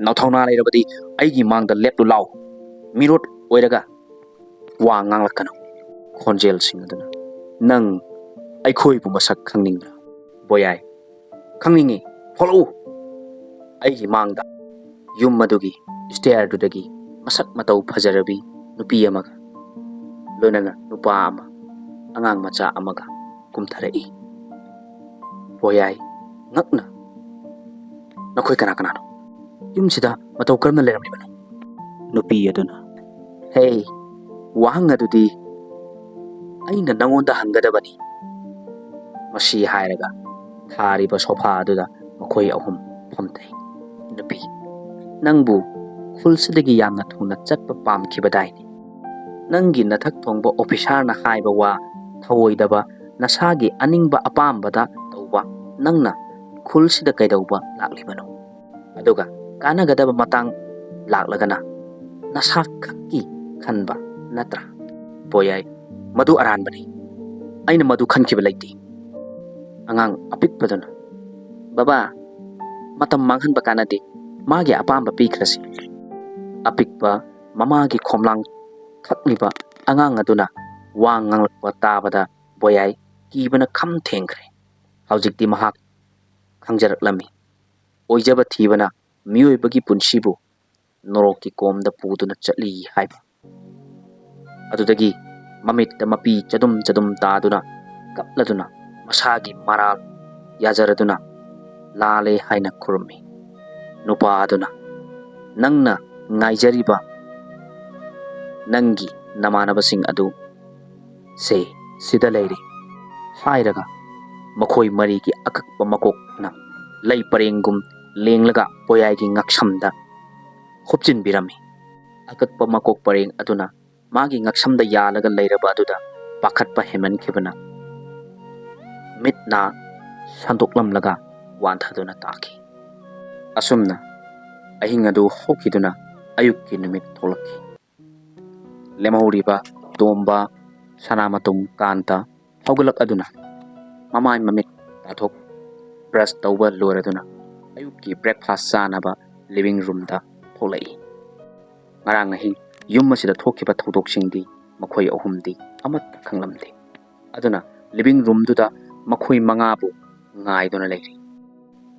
ꯅꯊꯧꯅꯥ ꯂꯩꯔꯕꯗꯤ ꯑꯩꯒꯤ ꯃꯥꯡꯗ ꯂꯦꯞꯂꯨ ꯂꯥꯎ꯫ ꯃꯤꯔꯣꯠ ꯑꯣꯏꯔꯒ ꯋꯥ ꯉꯥꯡꯂꯛꯀꯅꯨ꯫" ꯈꯣꯟꯖꯦꯜꯁꯤꯡ ꯑꯗꯨꯅ, "ꯅꯪ ꯑꯩꯈꯣꯏꯕꯨ ꯃꯁꯛ ꯈꯪꯅꯤꯡꯕ꯭ꯔꯥ?" ꯕꯣꯌꯥꯏ, "ꯈꯪꯅꯤꯡꯉꯤ, ꯊꯣꯛꯂꯛꯎ ꯑꯩꯒꯤ ꯃꯥꯡꯗ꯫" ꯌꯨꯝ ꯑꯗꯨꯒꯤ ꯁ꯭ꯇꯦꯌꯔꯗꯨꯗꯒꯤ ꯃꯁꯛ ꯃꯇꯧ ꯐꯖꯔꯕꯤ ꯅꯨꯄꯤ ꯑꯃꯒ ꯂꯣꯏꯅꯅ ꯅꯨꯄꯥ ꯑꯃ, ꯑꯉꯥꯡ ꯃꯆꯥ ꯑꯃꯒ ꯀꯨꯝꯊꯔꯛꯏ꯫ ꯕꯣꯌꯥꯏ ꯉꯛꯅ, "ꯅꯈꯣꯏ ꯀꯅꯥ ꯀꯅꯥꯅꯣ? ꯌꯨꯝꯁꯤꯗ ꯃꯇꯧ ꯀꯔꯝꯅ ꯂꯩꯔꯝꯂꯤꯕꯅꯣ?" ꯅꯨꯄꯤ ꯑꯗꯨꯅ, "ꯍꯦ, ꯋꯥꯍꯪ ꯑꯗꯨꯗꯤ ꯑꯩꯅ ꯅꯉꯣꯟꯗ ꯍꯪꯒꯗꯕꯅꯤ꯫" ꯃꯁꯤ ꯍꯥꯏꯔꯒ ꯊꯥꯔꯤꯕ ꯁꯣꯐꯥ ꯑꯗꯨꯗ ꯃꯈꯣꯏ ꯑꯍꯨꯝ ꯐꯝꯊꯩ꯫ ꯅꯨꯄꯤ, "ꯅꯪꯕꯨ ꯈꯨꯜꯁꯤꯗꯒꯤ ꯌꯥꯝꯅ ꯊꯨꯅ ꯆꯠꯄ ꯄꯥꯝꯈꯤꯕꯗꯥꯏꯅꯦ? ꯅꯪꯒꯤ ꯅꯊꯛ ꯊꯣꯡꯕ ꯑꯣꯐꯤꯁꯥꯔꯅ ꯍꯥꯏꯕ ꯋꯥ ꯊꯧꯑꯣꯏꯗꯕ, ꯅꯁꯥꯒꯤ ꯑꯅꯤꯡꯕ ꯑꯄꯥꯝꯕꯗ ꯇꯧꯕ, ꯅꯪꯅ ꯈꯨꯜꯁꯤꯗ ꯀꯩꯗꯧꯕ ꯂꯥꯛꯂꯤꯕꯅꯣ? ꯑꯗꯨꯒ ꯀꯥꯟꯅꯒꯗꯕ ꯃꯇꯥꯡ ꯂꯥꯛꯂꯒꯅ ꯅꯁꯥ ꯈꯛꯀꯤ ꯈꯟꯕ ꯅꯠꯇ꯭ꯔꯥ? ꯕꯣꯌꯥꯏ, ꯃꯗꯨ ꯑꯔꯥꯟꯕꯅꯤ꯫ ꯑꯩꯅ ꯃꯗꯨ ꯈꯟꯈꯤꯕ ꯂꯩꯇꯦ꯫ ꯑꯉꯥꯡ ꯑꯄꯤꯛꯄꯗꯨꯅ, "ꯕꯕꯥ, ꯃꯇꯝ ꯃꯥꯡꯍꯟꯕ ꯀꯥꯟꯅꯗꯦ꯫ ꯃꯥꯒꯤ ꯑꯄꯥꯝꯕ ꯄꯤꯈ꯭ꯔꯁꯤ꯫" ꯑꯄꯤꯛꯄ ꯃꯃꯥꯒꯤ ꯈꯣꯝꯂꯥꯡ ꯊꯛꯂꯤꯕ ꯑꯉꯥꯡ ꯑꯗꯨꯅ ꯋꯥ ꯉꯥꯡꯂꯛꯄ ꯇꯥꯕꯗ ꯕꯣꯌꯥꯏ ꯀꯤꯕꯅ ꯈꯝ ꯊꯦꯡꯈ꯭ꯔꯦ꯫ ꯍꯧꯖꯤꯛꯇꯤ ꯃꯍꯥꯛ ꯈꯪꯖꯔꯛꯂꯝꯃꯤ꯫ ꯑꯣꯏꯖꯕ ꯊꯤꯕꯅ ꯃꯤꯑꯣꯏꯕꯒꯤ ꯄꯨꯟꯁꯤꯕꯨ ꯅꯣꯔꯣꯛꯀꯤ ꯀꯣꯝꯗ ꯄꯨꯗꯨꯅ ꯆꯠꯂꯤ ꯍꯥꯏꯕ꯫ ꯑꯗꯨꯗꯒꯤ ꯃꯃꯤꯠꯇ ꯃꯄꯤ ꯆꯗꯨꯝ ꯆꯗꯨꯝ ꯇꯥꯗꯨꯅ, ꯀꯞꯂꯗꯨꯅ, ꯃꯁꯥꯒꯤ ꯃꯔꯥꯜ ꯌꯥꯖꯔꯗꯨꯅ ꯂꯥꯜꯂꯦ ꯍꯥꯏꯅ ꯈꯨꯔꯨꯝꯃꯤ꯫ ꯅꯨꯄꯥ ꯑꯗꯨꯅ, "ꯅꯪꯅ ꯉꯥꯏꯖꯔꯤꯕ ꯅꯪꯒꯤ ꯅꯃꯥꯟꯅꯕꯁꯤꯡ ꯑꯗꯨ ꯁꯦ ꯁꯤꯗ ꯂꯩꯔꯦ" ꯍꯥꯏꯔꯒ, ꯃꯈꯣꯏ ꯃꯔꯤꯒꯤ ꯑꯀꯛꯄ ꯃꯀꯣꯛꯅ ꯂꯩ ꯄꯔꯦꯡꯒꯨꯝ ꯂꯦꯡꯂꯒ ꯕꯣꯌꯥꯏꯒꯤ ꯉꯛꯁꯝꯗ ꯍꯨꯞꯆꯤꯟꯕꯤꯔꯝꯃꯤ꯫ ꯑꯀꯛꯄ ꯃꯀꯣꯛ ꯄꯔꯦꯡ ꯑꯗꯨꯅ ꯃꯥꯒꯤ ꯉꯛꯁꯝꯗ ꯌꯥꯜꯂꯒ ꯂꯩꯔꯕ ꯑꯗꯨꯗ ꯄꯥꯈꯠꯄ ꯍꯦꯟꯃꯟꯈꯤꯕꯅ ꯃꯤꯠ ꯅꯥ ꯁꯟꯗꯣꯛꯂꯝꯂꯒ ꯋꯥꯟꯊꯗꯨꯅ ꯇꯥꯈꯤ꯫ ꯑꯁꯨꯝꯅ ꯑꯍꯤꯡ ꯑꯗꯨ ꯍꯧꯈꯤꯗꯨꯅ ꯑꯌꯨꯛꯀꯤ ꯅꯨꯃꯤꯠ ꯊꯣꯛꯂꯛꯈꯤ꯫ ꯂꯦꯝꯍꯧꯔꯤꯕ ꯇꯣꯝꯕ, ꯁꯅꯥꯃꯇꯨꯝ, ꯀꯥꯟꯇ ꯍꯧꯒꯠꯂꯛꯂꯗꯨꯅ ꯃꯃꯥꯏ ꯃꯃꯤꯠ ꯇꯥꯊꯣꯛ, ꯕ꯭ꯔꯁ ꯇꯧꯕ ꯂꯣꯏꯔꯗꯨꯅ ꯑꯌꯨꯛꯀꯤ ꯕ꯭ꯔꯦꯛꯐꯥꯁ ꯆꯥꯅꯕ ꯂꯤꯚꯤꯡ ꯔꯨꯝꯗ ꯊꯣꯛꯂꯛꯏ꯫ ꯉꯔꯥꯡ ꯑꯍꯤꯡ ꯌꯨꯝ ꯑꯁꯤꯗ ꯊꯣꯛꯈꯤꯕ ꯊꯧꯗꯣꯛꯁꯤꯡꯗꯤ ꯃꯈꯣꯏ ꯑꯍꯨꯝꯗꯤ ꯑꯃꯠꯇ ꯈꯪꯂꯝꯗꯦ꯫ ꯑꯗꯨꯅ ꯂꯤꯚꯤꯡ ꯔꯨꯝꯗꯨꯗ ꯃꯈꯣꯏ ꯃꯉꯥꯕꯨ ꯉꯥꯏꯗꯨꯅ ꯂꯩꯔꯤ꯫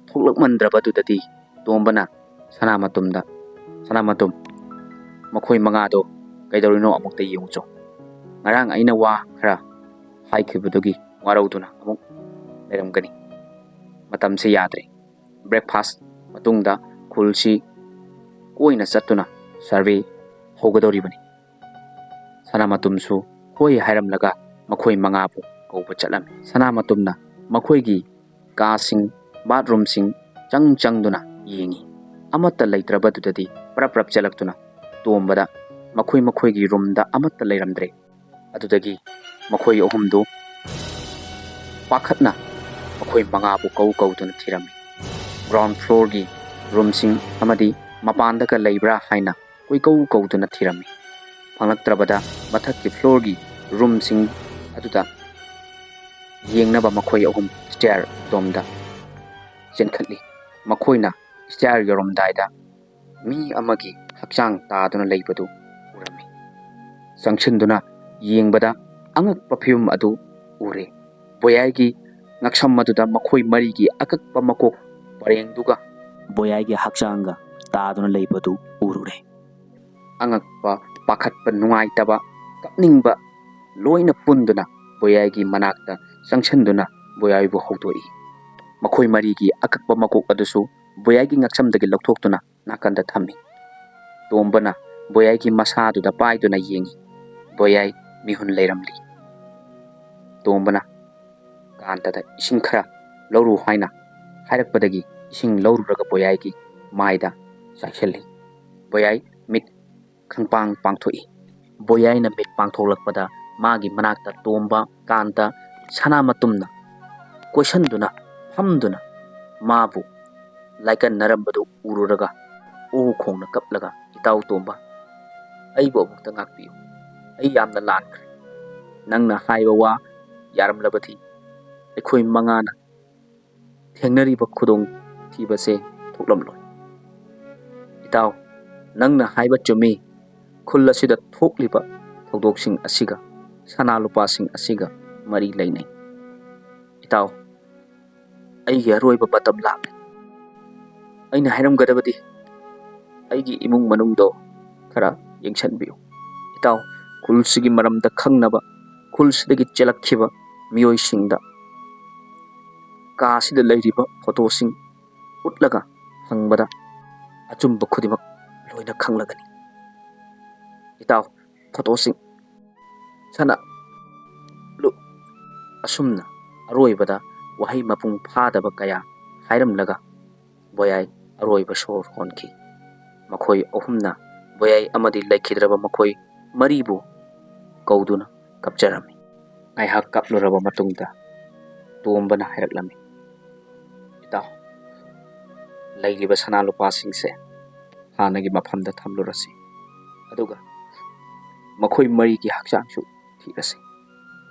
ꯊꯣꯛꯂꯛꯃꯟꯗ꯭ꯔꯕꯗꯨꯗꯗꯤ ꯇꯣꯝꯕꯅ ꯁꯅꯥꯃꯇꯨꯝꯗ, "ꯁꯅꯥꯃꯇꯨꯝ, ꯃꯈꯣꯏ ꯃꯉꯥꯗꯣ ꯀꯩꯗꯧꯔꯤꯅꯣ ꯑꯃꯨꯛꯇ ꯌꯦꯡꯉꯨꯆꯣ꯫ ꯉꯔꯥꯡ ꯑꯩꯅ ꯋꯥ ꯈꯔ ꯍꯥꯏꯈꯤꯕꯗꯨꯒꯤ ꯋꯥꯔꯧꯗꯨꯅ ꯑꯃꯨꯛ ꯂꯩꯔꯝꯒꯅꯤ꯫ ꯃꯇꯝꯁꯦ ꯌꯥꯗ꯭ꯔꯦ꯫ ꯕ꯭ꯔꯦꯛꯐꯥꯁ ꯃꯇꯨꯡꯗ ꯈꯨꯜꯁꯤ ꯀꯣꯏꯅ ꯆꯠꯇꯨꯅ ꯁꯔꯚꯦ ꯍꯧꯒꯗꯧꯔꯤꯕꯅꯤ꯫" ꯁꯅꯥꯃꯇꯨꯝꯁꯨ ꯍꯣꯏ ꯍꯥꯏꯔꯝꯂꯒ ꯃꯈꯣꯏ ꯃꯉꯥꯕꯨ ꯀꯧꯕ ꯆꯠꯂꯝꯃꯤ꯫ ꯁꯅꯥꯃꯇꯨꯝꯅ ꯃꯈꯣꯏꯒꯤ ꯀꯥꯁꯤꯡ, ꯕꯥꯠꯔꯨꯝꯁꯤꯡ ꯆꯪ ꯆꯪꯗꯨꯅ ꯌꯦꯡꯉꯤ꯫ ꯑꯃꯠꯇ ꯂꯩꯇ꯭ꯔꯕꯗꯨꯗꯗꯤ ꯄ꯭ꯔꯞ ꯄ꯭ꯔꯞ ꯆꯦꯜꯂꯛꯇꯨꯅ ꯇꯣꯝꯕꯗ ꯃꯈꯣꯏ ꯃꯈꯣꯏꯒꯤ ꯔꯨꯝꯗ ꯑꯃꯠꯇ ꯂꯩꯔꯝꯗ꯭ꯔꯦ꯫ ꯑꯗꯨꯗꯒꯤ ꯃꯈꯣꯏ ꯑꯍꯨꯝꯗꯨ ꯄꯥꯈꯠꯅ ꯃꯈꯣꯏ ꯃꯉꯥꯕꯨ ꯀꯧ ꯀꯧꯗꯨꯅ ꯊꯤꯔꯝꯃꯤ꯫ ꯒ꯭ꯔꯥꯎꯟ ꯐ꯭ꯂꯣꯔꯒꯤ ꯔꯨꯝꯁꯤꯡ ꯑꯃꯗꯤ ꯃꯄꯥꯟꯗꯒ ꯂꯩꯕ꯭ꯔꯥ ꯍꯥꯏꯅ ꯀꯣꯏꯀꯧ ꯀꯧꯗꯨꯅ ꯊꯤꯔꯝꯃꯤ꯫ ꯐꯪꯂꯛꯇ꯭ꯔꯕꯗ ꯃꯊꯛꯀꯤ ꯐ꯭ꯂꯣꯔꯒꯤ ꯔꯨꯝꯁꯤꯡ ꯑꯗꯨꯗ ꯌꯦꯡꯅꯕ ꯃꯈꯣꯏ ꯑꯍꯨꯝ ꯁ꯭ꯇꯦꯌꯔ ꯑꯗꯣꯝꯗ ꯆꯦꯟꯈꯠꯂꯤ꯫ ꯃꯈꯣꯏꯅ ꯁ꯭ꯇꯦꯌꯔ ꯌꯧꯔꯝꯗꯥꯏꯗ ꯃꯤ ꯑꯃꯒꯤ ꯍꯛꯆꯥꯡ ꯇꯥꯗꯨꯅ ꯂꯩꯕꯗꯨ ꯎꯔꯝꯃꯤ꯫ ꯆꯪꯁꯤꯟꯗꯨꯅ ꯌꯦꯡꯕꯗ ꯑꯉꯛꯄ ꯐꯤꯕꯝ ꯑꯗꯨ ꯎꯔꯦ꯫ ꯕꯣꯌꯥꯏꯒꯤ ꯉꯛꯁꯝ ꯑꯗꯨꯗ ꯃꯈꯣꯏ ꯃꯔꯤꯒꯤ ꯑꯀꯛꯄ ꯃꯀꯣꯛ ꯄꯔꯦꯡꯗꯨꯒ ꯕꯣꯌꯥꯏꯒꯤ ꯍꯛꯆꯥꯡꯒ ꯇꯥꯗꯨꯅ ꯂꯩꯕꯗꯨ ꯎꯔꯨꯔꯦ꯫ ꯑꯉꯛꯄ, ꯄꯥꯈꯠꯄ, ꯅꯨꯡꯉꯥꯏꯇꯕ, ꯀꯞꯅꯤꯡꯕ ꯂꯣꯏꯅ ꯄꯨꯟꯗꯨꯅ ꯕꯣꯌꯥꯏꯒꯤ ꯃꯅꯥꯛꯇ ꯆꯪꯁꯤꯟꯗꯨꯅ ꯕꯣꯌꯥꯏꯕꯨ ꯍꯧꯗꯣꯛꯏ꯫ ꯃꯈꯣꯏ ꯃꯔꯤꯒꯤ ꯑꯀꯛꯄ ꯃꯀꯣꯛ ꯑꯗꯨꯁꯨ ꯕꯣꯌꯥꯏꯒꯤ ꯉꯛꯁꯝꯗꯒꯤ ꯂꯧꯊꯣꯛꯇꯨꯅ ꯅꯥꯀꯟꯗ ꯊꯝꯃꯤ꯫ ꯇꯣꯝꯕꯅ ꯕꯣꯌꯥꯏꯒꯤ ꯃꯁꯥꯗꯨꯗ ꯄꯥꯏꯗꯨꯅ ꯌꯦꯡꯏ꯫ ꯕꯣꯌꯥꯏ ꯃꯤꯍꯨꯟ ꯂꯩꯔꯝꯂꯤ꯫ ꯇꯣꯝꯕꯅ ꯀꯥꯟꯇꯗ ꯏꯁꯤꯡ ꯈꯔ ꯂꯧꯔꯨ ꯍꯥꯏꯅ ꯍꯥꯏꯔꯛꯄꯗꯒꯤ ꯏꯁꯤꯡ ꯂꯧꯔꯨꯔꯒ ꯕꯣꯌꯥꯏꯒꯤ ꯃꯥꯏꯗ ꯆꯥꯏꯁꯤꯜꯂꯤ꯫ ꯕꯣꯌꯥꯏ ꯃꯤꯠ ꯈꯪꯄꯥꯡ ꯄꯥꯡꯊꯣꯛꯏ꯫ ꯕꯣꯌꯥꯏꯅ ꯃꯤꯠ ꯄꯥꯡꯊꯣꯛꯂꯛꯄꯗ ꯃꯥꯒꯤ ꯃꯅꯥꯛꯇ ꯇꯣꯝꯕ, ꯀꯥꯟꯇ, ꯁꯅꯥꯃꯇꯨꯝꯅ ꯀꯣꯏꯁꯟꯗꯨꯅ ꯐꯝꯗꯨꯅ ꯃꯥꯕꯨ ꯂꯥꯏꯀꯠꯅꯔꯝꯕꯗꯨ ꯎꯔꯨꯔꯒ ꯎ ꯈꯣꯡꯅ ꯀꯞꯂꯒ, "ꯏꯇꯥꯎ ꯇꯣꯝꯕ, ꯑꯩꯕꯨ ꯑꯃꯨꯛꯇ ꯉꯥꯛꯄꯤꯌꯨ꯫ ꯑꯩ ꯌꯥꯝꯅ ꯂꯥꯟꯈ꯭ꯔꯦ꯫ ꯅꯪꯅ ꯍꯥꯏꯕ ꯋꯥ ꯌꯥꯔꯝꯂꯕꯗꯤ ꯑꯩꯈꯣꯏ ꯃꯉꯥꯅ ꯊꯦꯡꯅꯔꯤꯕ ꯈꯨꯗꯣꯡ ꯊꯤꯕꯁꯦ ꯊꯣꯛꯂꯝꯂꯣꯏ꯫ ꯏꯇꯥꯎ, ꯅꯪꯅ ꯍꯥꯏꯕ ꯆꯨꯝꯃꯤ꯫ ꯈꯨꯜ ꯑꯁꯤꯗ ꯊꯣꯛꯂꯤꯕ ꯊꯧꯗꯣꯛꯁꯤꯡ ꯑꯁꯤꯒ, ꯁꯅꯥ ꯂꯨꯄꯥꯁꯤꯡ ꯑꯁꯤꯒ ꯃꯔꯤ ꯂꯩꯅꯩ꯫ ꯏꯇꯥꯎ, ꯑꯩꯒꯤ ꯑꯔꯣꯏꯕ ꯃꯇꯝ ꯂꯥꯛꯂꯦ꯫ ꯑꯩꯅ ꯍꯥꯏꯔꯝꯒꯗꯕꯗꯤ ꯑꯩꯒꯤ ꯏꯃꯨꯡ ꯃꯅꯨꯡꯗꯣ ꯈꯔ ꯌꯦꯡꯁꯤꯟꯕꯤꯌꯨ꯫ ꯏꯇꯥꯎ, ꯈꯨꯜꯁꯤꯒꯤ ꯃꯔꯝꯗ ꯈꯪꯅꯕ ꯈꯨꯜꯁꯤꯗꯒꯤ ꯆꯦꯜꯂꯛꯈꯤꯕ ꯃꯤꯑꯣꯏꯁꯤꯡꯗ ꯀꯥꯁꯤꯗ ꯂꯩꯔꯤꯕ ꯐꯣꯇꯣꯁꯤꯡ ꯎꯠꯂꯒ ꯍꯪꯕꯗ ꯑꯆꯨꯝꯕ ꯈꯨꯗꯤꯡꯃꯛ ꯂꯣꯏꯅ ꯈꯪꯂꯒꯅꯤ꯫ ꯏꯇꯥꯎ, ꯐꯣꯇꯣꯁꯤꯡ ꯁꯅꯥ ꯂꯨ-" ꯑꯁꯨꯝꯅ ꯑꯔꯣꯏꯕꯗ ꯋꯥꯍꯩ ꯃꯄꯨꯡ ꯐꯥꯗꯕ ꯀꯌꯥ ꯍꯥꯏꯔꯝꯂꯒ ꯕꯣꯌꯥꯏ ꯑꯔꯣꯏꯕ ꯁꯣꯔ ꯍꯣꯟꯈꯤ꯫ ꯃꯈꯣꯏ ꯑꯍꯨꯝꯅ ꯕꯣꯌꯥꯏ ꯑꯃꯗꯤ ꯂꯩꯈꯤꯗ꯭ꯔꯕ ꯃꯈꯣꯏ ꯃꯔꯤꯕꯨ ꯀꯧꯗꯨꯅ ꯀꯞꯆꯔꯝꯃꯤ꯫ ꯉꯥꯏꯍꯥꯛ ꯀꯞꯂꯨꯔꯕ ꯃꯇꯨꯡꯗ ꯇꯣꯝꯕꯅ ꯍꯥꯏꯔꯛꯂꯝꯃꯤ, "ꯏꯇꯥꯎ, ꯂꯩꯔꯤꯕ ꯁꯅꯥ ꯂꯨꯄꯥꯁꯤꯡꯁꯦ ꯍꯥꯟꯅꯒꯤ ꯃꯐꯝꯗ ꯊꯝꯂꯨꯔꯁꯤ, ꯑꯗꯨꯒ ꯃꯈꯣꯏ ꯃꯔꯤꯒꯤ ꯍꯛꯆꯥꯡꯁꯨ ꯊꯤꯔꯁꯤ"꯫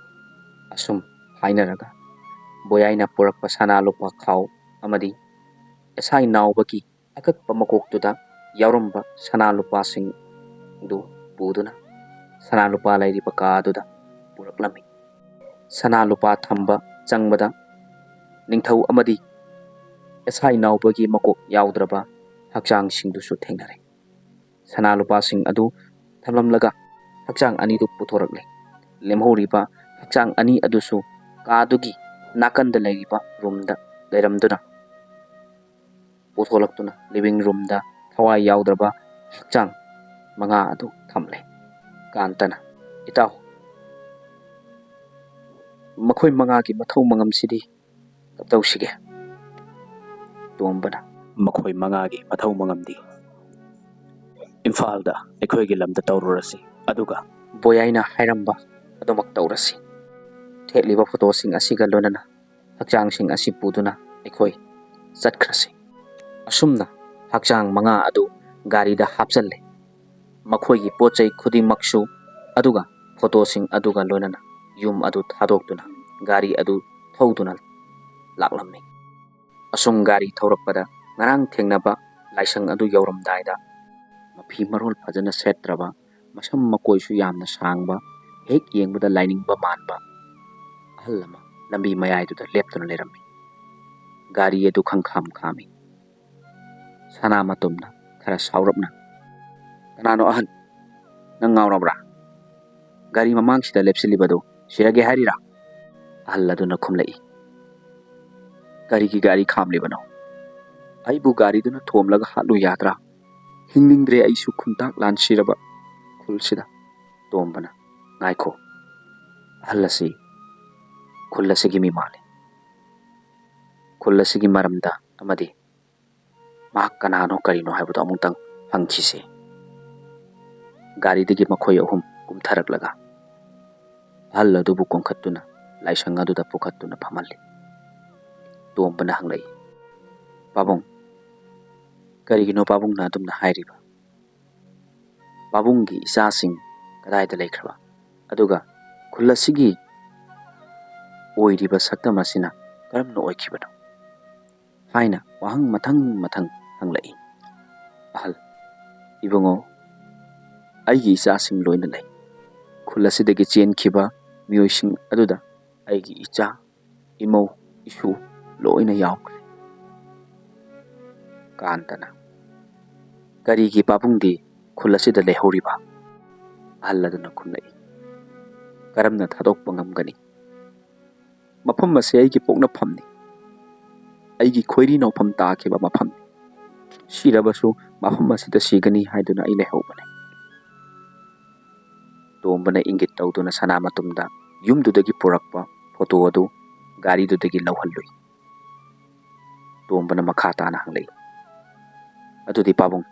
ꯑꯁꯨꯝ ꯍꯥꯏꯅꯔꯒ ꯕꯣꯌꯥꯏꯅ ꯄꯨꯔꯛꯄ ꯁꯅꯥ ꯂꯨꯄꯥ ꯈꯥꯎ ꯑꯃꯗꯤ ꯑꯦꯁꯥꯏ ꯅꯥꯎꯕꯒꯤ ꯑꯀꯛꯄ ꯃꯀꯣꯛꯇꯨꯗ ꯌꯥꯎꯔꯝꯕ ꯁꯅꯥ ꯂꯨꯄꯥꯁꯤꯡꯗꯨ ꯄꯨꯗꯨꯅ ꯁꯅꯥ ꯂꯨꯄꯥ ꯂꯩꯔꯤꯕ ꯀꯥ ꯑꯗꯨꯗ ꯄꯨꯔꯛꯂꯝꯃꯤ꯫ ꯁꯅꯥ ꯂꯨꯄꯥ ꯊꯝꯕ ꯆꯪꯕꯗ ꯅꯤꯡꯊꯧ ꯑꯃꯗꯤ ꯑꯦꯁꯥꯏ ꯅꯥꯎꯕꯒꯤ ꯃꯀꯣꯛ ꯌꯥꯎꯗ꯭ꯔꯕ ꯍꯛꯆꯥꯡꯁꯤꯡꯗꯨꯁꯨ ꯊꯦꯡꯅꯔꯦ꯫ ꯁꯅꯥ ꯂꯨꯄꯥꯁꯤꯡ ꯑꯗꯨ ꯊꯝꯂꯝꯂꯒ ꯍꯛꯆꯥꯡ ꯑꯅꯤꯗꯨ ꯄꯨꯊꯣꯔꯛꯂꯦ꯫ ꯂꯦꯝꯍꯧꯔꯤꯕ ꯍꯛꯆꯥꯡ ꯑꯅꯤ ꯑꯗꯨꯁꯨ ꯀꯥꯗꯨꯒꯤ ꯅꯥꯀꯟꯗ ꯂꯩꯔꯤꯕ ꯔꯨꯝꯗ ꯂꯩꯔꯝꯗꯨꯅ ꯄꯨꯊꯣꯛꯂꯛꯇꯨꯅ ꯂꯤꯚꯤꯡ ꯔꯨꯝꯗ ꯊꯋꯥꯏ ꯌꯥꯎꯗ꯭ꯔꯕ ꯍꯛꯆꯥꯡ ꯃꯉꯥ ꯑꯗꯨ ꯊꯝꯂꯦ꯫ ꯀꯥꯟꯇꯅ, "ꯏꯇꯥꯎ, ꯃꯈꯣꯏ ꯃꯉꯥꯒꯤ ꯃꯊꯧ ꯃꯉꯝꯁꯤꯗꯤ ꯀꯝꯗꯧꯁꯤꯒꯦ?" ꯇꯣꯝꯕꯅ, "ꯃꯈꯣꯏ ꯃꯉꯥꯒꯤ ꯃꯊꯧ ꯃꯉꯝꯗꯤ ꯏꯝꯐꯥꯜꯗ ꯑꯩꯈꯣꯏꯒꯤ ꯂꯝꯗ ꯇꯧꯔꯨꯔꯁꯤ, ꯑꯗꯨꯒ ꯕꯣꯌꯥꯏꯅ ꯍꯥꯏꯔꯝꯕ ꯑꯗꯨꯃꯛ ꯇꯧꯔꯁꯤ꯫ ꯊꯦꯠꯂꯤꯕ ꯐꯣꯇꯣꯁꯤꯡ ꯑꯁꯤꯒ ꯂꯣꯏꯅꯅ ꯍꯛꯆꯥꯡꯁꯤꯡ ꯑꯁꯤ ꯄꯨꯗꯨꯅ ꯑꯩꯈꯣꯏ ꯆꯠꯈ꯭ꯔꯁꯤ"꯫ ꯑꯁꯨꯝꯅ ꯍꯛꯆꯥꯡ ꯃꯉꯥ ꯑꯗꯨ ꯒꯥꯔꯤꯗ ꯍꯥꯞꯆꯜꯂꯦ꯫ ꯃꯈꯣꯏꯒꯤ ꯄꯣꯠ ꯆꯩ ꯈꯨꯗꯤꯡꯃꯛꯁꯨ, ꯑꯗꯨꯒ ꯐꯣꯇꯣꯁꯤꯡ ꯑꯗꯨꯒ ꯂꯣꯏꯅꯅ ꯌꯨꯝ ꯑꯗꯨ ꯊꯥꯗꯣꯛꯇꯨꯅ ꯒꯥꯔꯤ ꯑꯗꯨ ꯊꯧꯗꯨꯅ ꯂꯥꯛꯂꯝꯃꯤ꯫ ꯑꯁꯨꯝ ꯒꯥꯔꯤ ꯊꯧꯔꯛꯄꯗ ꯉꯔꯥꯡ ꯊꯦꯡꯅꯕ ꯂꯥꯏꯁꯪ ꯑꯗꯨ ꯌꯧꯔꯝꯗꯥꯏꯗ, ꯃꯐꯤ ꯃꯔꯣꯜ ꯐꯖꯅ ꯁꯦꯠꯇ꯭ꯔꯕ, ꯃꯁꯝ ꯃꯀꯣꯏꯁꯨ ꯌꯥꯝꯅ ꯁꯥꯡꯕ, ꯍꯦꯛ ꯌꯦꯡꯕꯗ ꯂꯥꯏꯅꯤꯡꯕ ꯃꯥꯟꯕ ꯑꯍꯜ ꯑꯃ ꯂꯝꯕꯤ ꯃꯌꯥꯏꯗꯨꯗ ꯂꯦꯞꯇꯨꯅ ꯂꯩꯔꯝꯃꯤ꯫ ꯒꯥꯔꯤ ꯑꯗꯨ ꯈꯪꯈꯥꯝ ꯈꯥꯝꯃꯤ꯫ ꯁꯅꯥꯃꯇꯣꯝꯅ ꯈꯔ ꯁꯥꯎꯔꯞꯅ, "ꯀꯅꯥꯅꯣ ꯑꯍꯟ? ꯅꯪ ꯉꯥꯎꯔꯕ꯭ꯔꯥ? ꯒꯥꯔꯤ ꯃꯃꯥꯡꯁꯤꯗ ꯂꯦꯞꯁꯤꯜꯂꯤꯕꯗꯨ ꯁꯤꯔꯒꯦ ꯍꯥꯏꯔꯤꯔꯥ?" ꯑꯍꯜ ꯑꯗꯨꯅ ꯈꯨꯝꯂꯛꯏ, "ꯀꯔꯤꯒꯤ ꯒꯥꯔꯤ ꯈꯥꯝꯂꯤꯕꯅꯣ? ꯑꯩꯕꯨ ꯒꯥꯔꯤꯗꯨꯅ ꯊꯣꯝꯂꯒ ꯍꯥꯠꯂꯨ ꯌꯥꯗ꯭ꯔꯥ? ꯍꯤꯡꯅꯤꯡꯗ꯭ꯔꯦ ꯑꯩꯁꯨ ꯈꯨꯟꯇꯥꯛ ꯂꯥꯟꯁꯤꯔꯕ ꯈꯨꯜꯁꯤꯗ"꯫ ꯇꯣꯝꯕꯅ, "ꯉꯥꯏꯈꯣ, ꯑꯍꯜ ꯑꯁꯤ ꯈꯨꯜ ꯑꯁꯤꯒꯤ ꯃꯤ ꯃꯥꯜꯂꯤ꯫ ꯈꯨꯜ ꯑꯁꯤꯒꯤ ꯃꯔꯝꯗ ꯑꯃꯗꯤ ꯃꯍꯥꯛ ꯀꯅꯥꯅꯣ ꯀꯔꯤꯅꯣ ꯍꯥꯏꯕꯗꯨ ꯑꯃꯨꯛꯇꯪ ꯍꯪꯈꯤꯁꯤ"꯫ ꯒꯥꯔꯤꯗꯒꯤ ꯃꯈꯣꯏ ꯑꯍꯨꯝ ꯀꯨꯝꯊꯔꯛꯂꯒ ꯑꯍꯜ ꯑꯗꯨꯕꯨ ꯀꯣꯟꯈꯠꯇꯨꯅ ꯂꯥꯏꯁꯪ ꯑꯗꯨꯗ ꯄꯨꯈꯠꯇꯨꯅ ꯐꯝꯍꯜꯂꯤ꯫ ꯇꯣꯝꯕꯅ ꯍꯪꯂꯛꯏ, "ꯄꯥꯕꯨꯡ, ꯀꯔꯤꯒꯤꯅꯣ ꯄꯥꯕꯨꯡꯅ ꯑꯗꯨꯝꯅ ꯍꯥꯏꯔꯤꯕ? ꯄꯥꯕꯨꯡꯒꯤ ꯏꯆꯥꯁꯤꯡ ꯀꯗꯥꯏꯗ ꯂꯩꯈ꯭ꯔꯕ? ꯑꯗꯨꯒ ꯈꯨꯜ ꯑꯁꯤꯒꯤ ꯑꯣꯏꯔꯤꯕ ꯁꯛꯇꯝ ꯑꯁꯤꯅ ꯀꯔꯝꯅ ꯑꯣꯏꯈꯤꯕꯅꯣ?" ꯍꯥꯏꯅ ꯋꯥꯍꯪ ꯃꯊꯪ ꯃꯊꯪ ꯍꯪꯂꯛꯏ꯫ ꯑꯍꯜ, "ꯏꯕꯨꯡꯉꯣ, ꯑꯩꯒꯤ ꯏꯆꯥꯁꯤꯡ ꯂꯣꯏꯅ ꯂꯩ꯫ ꯈꯨꯜ ꯑꯁꯤꯗꯒꯤ ꯆꯦꯟꯈꯤꯕ ꯃꯤꯑꯣꯏꯁꯤꯡ ꯑꯗꯨꯗ ꯑꯩꯒꯤ ꯏꯆꯥ, ꯏꯃꯧ, ꯏꯁꯨ ꯂꯣꯏꯅ ꯌꯥꯎꯈ꯭ꯔꯦ꯫" ꯀꯥꯟꯇꯅ, "ꯀꯔꯤꯒꯤ ꯄꯥꯕꯨꯡꯗꯤ ꯈꯨꯜ ꯑꯁꯤꯗ ꯂꯩꯍꯧꯔꯤꯕ?" ꯑꯍꯜ ꯑꯗꯨꯅ ꯈꯨꯝꯂꯛꯏ, "ꯀꯔꯝꯅ ꯊꯥꯗꯣꯛꯄ ꯉꯝꯒꯅꯤ? ꯃꯐꯝ ꯑꯁꯤ ꯑꯩꯒꯤ ꯄꯣꯛꯅꯐꯝꯅꯤ꯫ ꯑꯩꯒꯤ ꯈꯣꯏꯔꯤ ꯅꯥꯎꯐꯝ ꯇꯥꯈꯤꯕ ꯃꯐꯝꯅꯤ꯫ ꯁꯤꯔꯕꯁꯨ ꯃꯐꯝ ꯑꯁꯤꯗ ꯁꯤꯒꯅꯤ ꯍꯥꯏꯗꯨꯅ ꯑꯩ ꯂꯩꯍꯧꯕꯅꯤ꯫" ꯇꯣꯝꯕꯅ ꯏꯪꯒꯤꯠ ꯇꯧꯗꯨꯅ ꯁꯅꯥꯃꯇꯨꯝꯗ ꯌꯨꯝꯗꯨꯗꯒꯤ ꯄꯨꯔꯛꯄ ꯐꯣꯇꯣ ꯑꯗꯨ ꯒꯥꯔꯤꯗꯨꯗꯒꯤ ꯂꯧꯍꯜꯂꯨꯏ꯫ ꯇꯣꯝꯕꯅ ꯃꯈꯥ ꯇꯥꯅ ꯍꯪꯂꯛꯏ, "ꯑꯗꯨꯗꯤ ꯄꯥꯕꯨꯡ,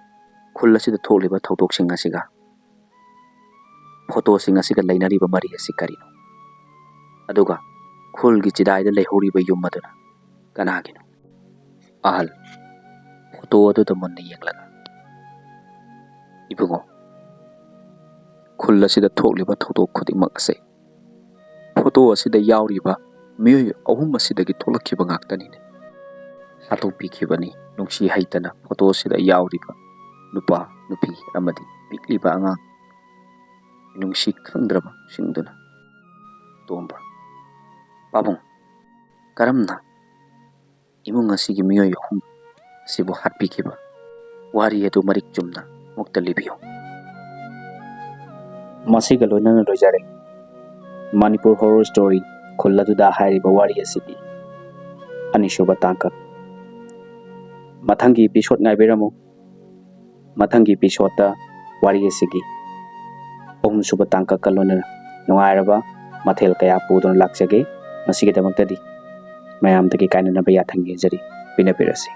ꯈꯨꯜ ꯑꯁꯤꯗ ꯊꯣꯛꯂꯤꯕ ꯊꯧꯗꯣꯛꯁꯤꯡ ꯑꯁꯤꯒ ꯐꯣꯇꯣꯁꯤꯡ ꯑꯁꯤꯒ ꯂꯩꯅꯔꯤꯕ ꯃꯔꯤ ꯑꯁꯤ ꯀꯔꯤꯅꯣ? ꯑꯗꯨꯒ ꯈꯨꯜꯒꯤ ꯆꯤꯗꯥꯏꯗ ꯂꯩꯍꯧꯔꯤꯕ ꯌꯨꯝ ꯑꯗꯨꯅ ꯀꯅꯥꯒꯤꯅꯣ?" ꯑꯍꯜ, ꯐꯣꯇꯣ ꯑꯗꯨꯗ ꯃꯨꯟꯅ ꯌꯦꯡꯂꯒ, "ꯏꯕꯨꯡꯉꯣ, ꯈꯨꯜ ꯑꯁꯤꯗ ꯊꯣꯛꯂꯤꯕ ꯊꯧꯗꯣꯛ ꯈꯨꯗꯤꯡꯃꯛ ꯑꯁꯤ ꯐꯣꯇꯣ ꯑꯁꯤꯗ ꯌꯥꯎꯔꯤꯕ ꯃꯤꯑꯣꯏ ꯑꯍꯨꯝ ꯑꯁꯤꯗꯒꯤ ꯊꯣꯛꯂꯛꯈꯤꯕ ꯉꯥꯛꯇꯅꯤꯅꯦ꯫ ꯍꯥꯠꯇꯣꯛꯄꯤꯈꯤꯕꯅꯤ ꯅꯨꯡꯁꯤ ꯍꯩꯇꯅ ꯐꯣꯇꯣ ꯑꯁꯤꯗ ꯌꯥꯎꯔꯤꯕ ꯅꯨꯄꯥ, ꯅꯨꯄꯤ ꯑꯃꯗꯤ ꯄꯤꯛꯂꯤꯕ ꯑꯉꯥꯡ, ꯅꯨꯡꯁꯤ ꯈꯪꯗ꯭ꯔꯕꯁꯤꯡꯗꯨꯅ꯫" ꯇꯣꯝꯕ, "ꯄꯥꯕꯨꯡ, ꯀꯔꯝꯅ ꯏꯃꯨꯡ ꯑꯁꯤꯒꯤ ꯃꯤꯑꯣꯏ ꯑꯍꯨꯝ ꯑꯁꯤꯕꯨ ꯍꯥꯠꯄꯤꯈꯤꯕ ꯋꯥꯔꯤ ꯑꯗꯨ ꯃꯔꯤꯛ ꯆꯨꯝꯅ ꯑꯃꯨꯛꯇ ꯂꯤꯕꯤꯌꯨ꯫" ꯃꯁꯤꯒ ꯂꯣꯏꯅꯅ ꯂꯣꯏꯖꯔꯦ ꯃꯅꯤꯄꯨꯔ ꯍꯣꯔꯣꯔ ꯁ꯭ꯇꯣꯔꯤ ꯈꯨꯜ ꯑꯗꯨꯗ ꯍꯥꯏꯔꯤꯕ ꯋꯥꯔꯤ ꯑꯁꯤꯒꯤ ꯑꯅꯤꯁꯨꯕ ꯇꯥꯡꯀꯛ꯫ ꯃꯊꯪꯒꯤ ꯏꯄꯤꯁꯣꯗ ꯉꯥꯏꯕꯤꯔꯝꯃꯨ꯫ ꯃꯊꯪꯒꯤ ꯏꯄꯤꯁꯣꯗꯇ ꯋꯥꯔꯤ ꯑꯁꯤꯒꯤ ꯑꯍꯨꯝꯁꯨꯕ ꯇꯥꯡꯀꯛꯀ ꯂꯣꯏꯅꯅ ꯅꯨꯡꯉꯥꯏꯔꯕ ꯃꯊꯦꯜ ꯀꯌꯥ ꯄꯨꯗꯨꯅ ꯂꯥꯛꯆꯒꯦ꯫ ꯃꯁꯤꯒꯤꯗꯃꯛꯇꯗꯤ ꯃꯌꯥꯝꯗꯒꯤ ꯀꯥꯏꯅꯅꯕ ꯌꯥꯊꯪ ꯅꯤꯖꯔꯤ꯫ ꯄꯤꯅꯕꯤꯔꯁꯤ꯫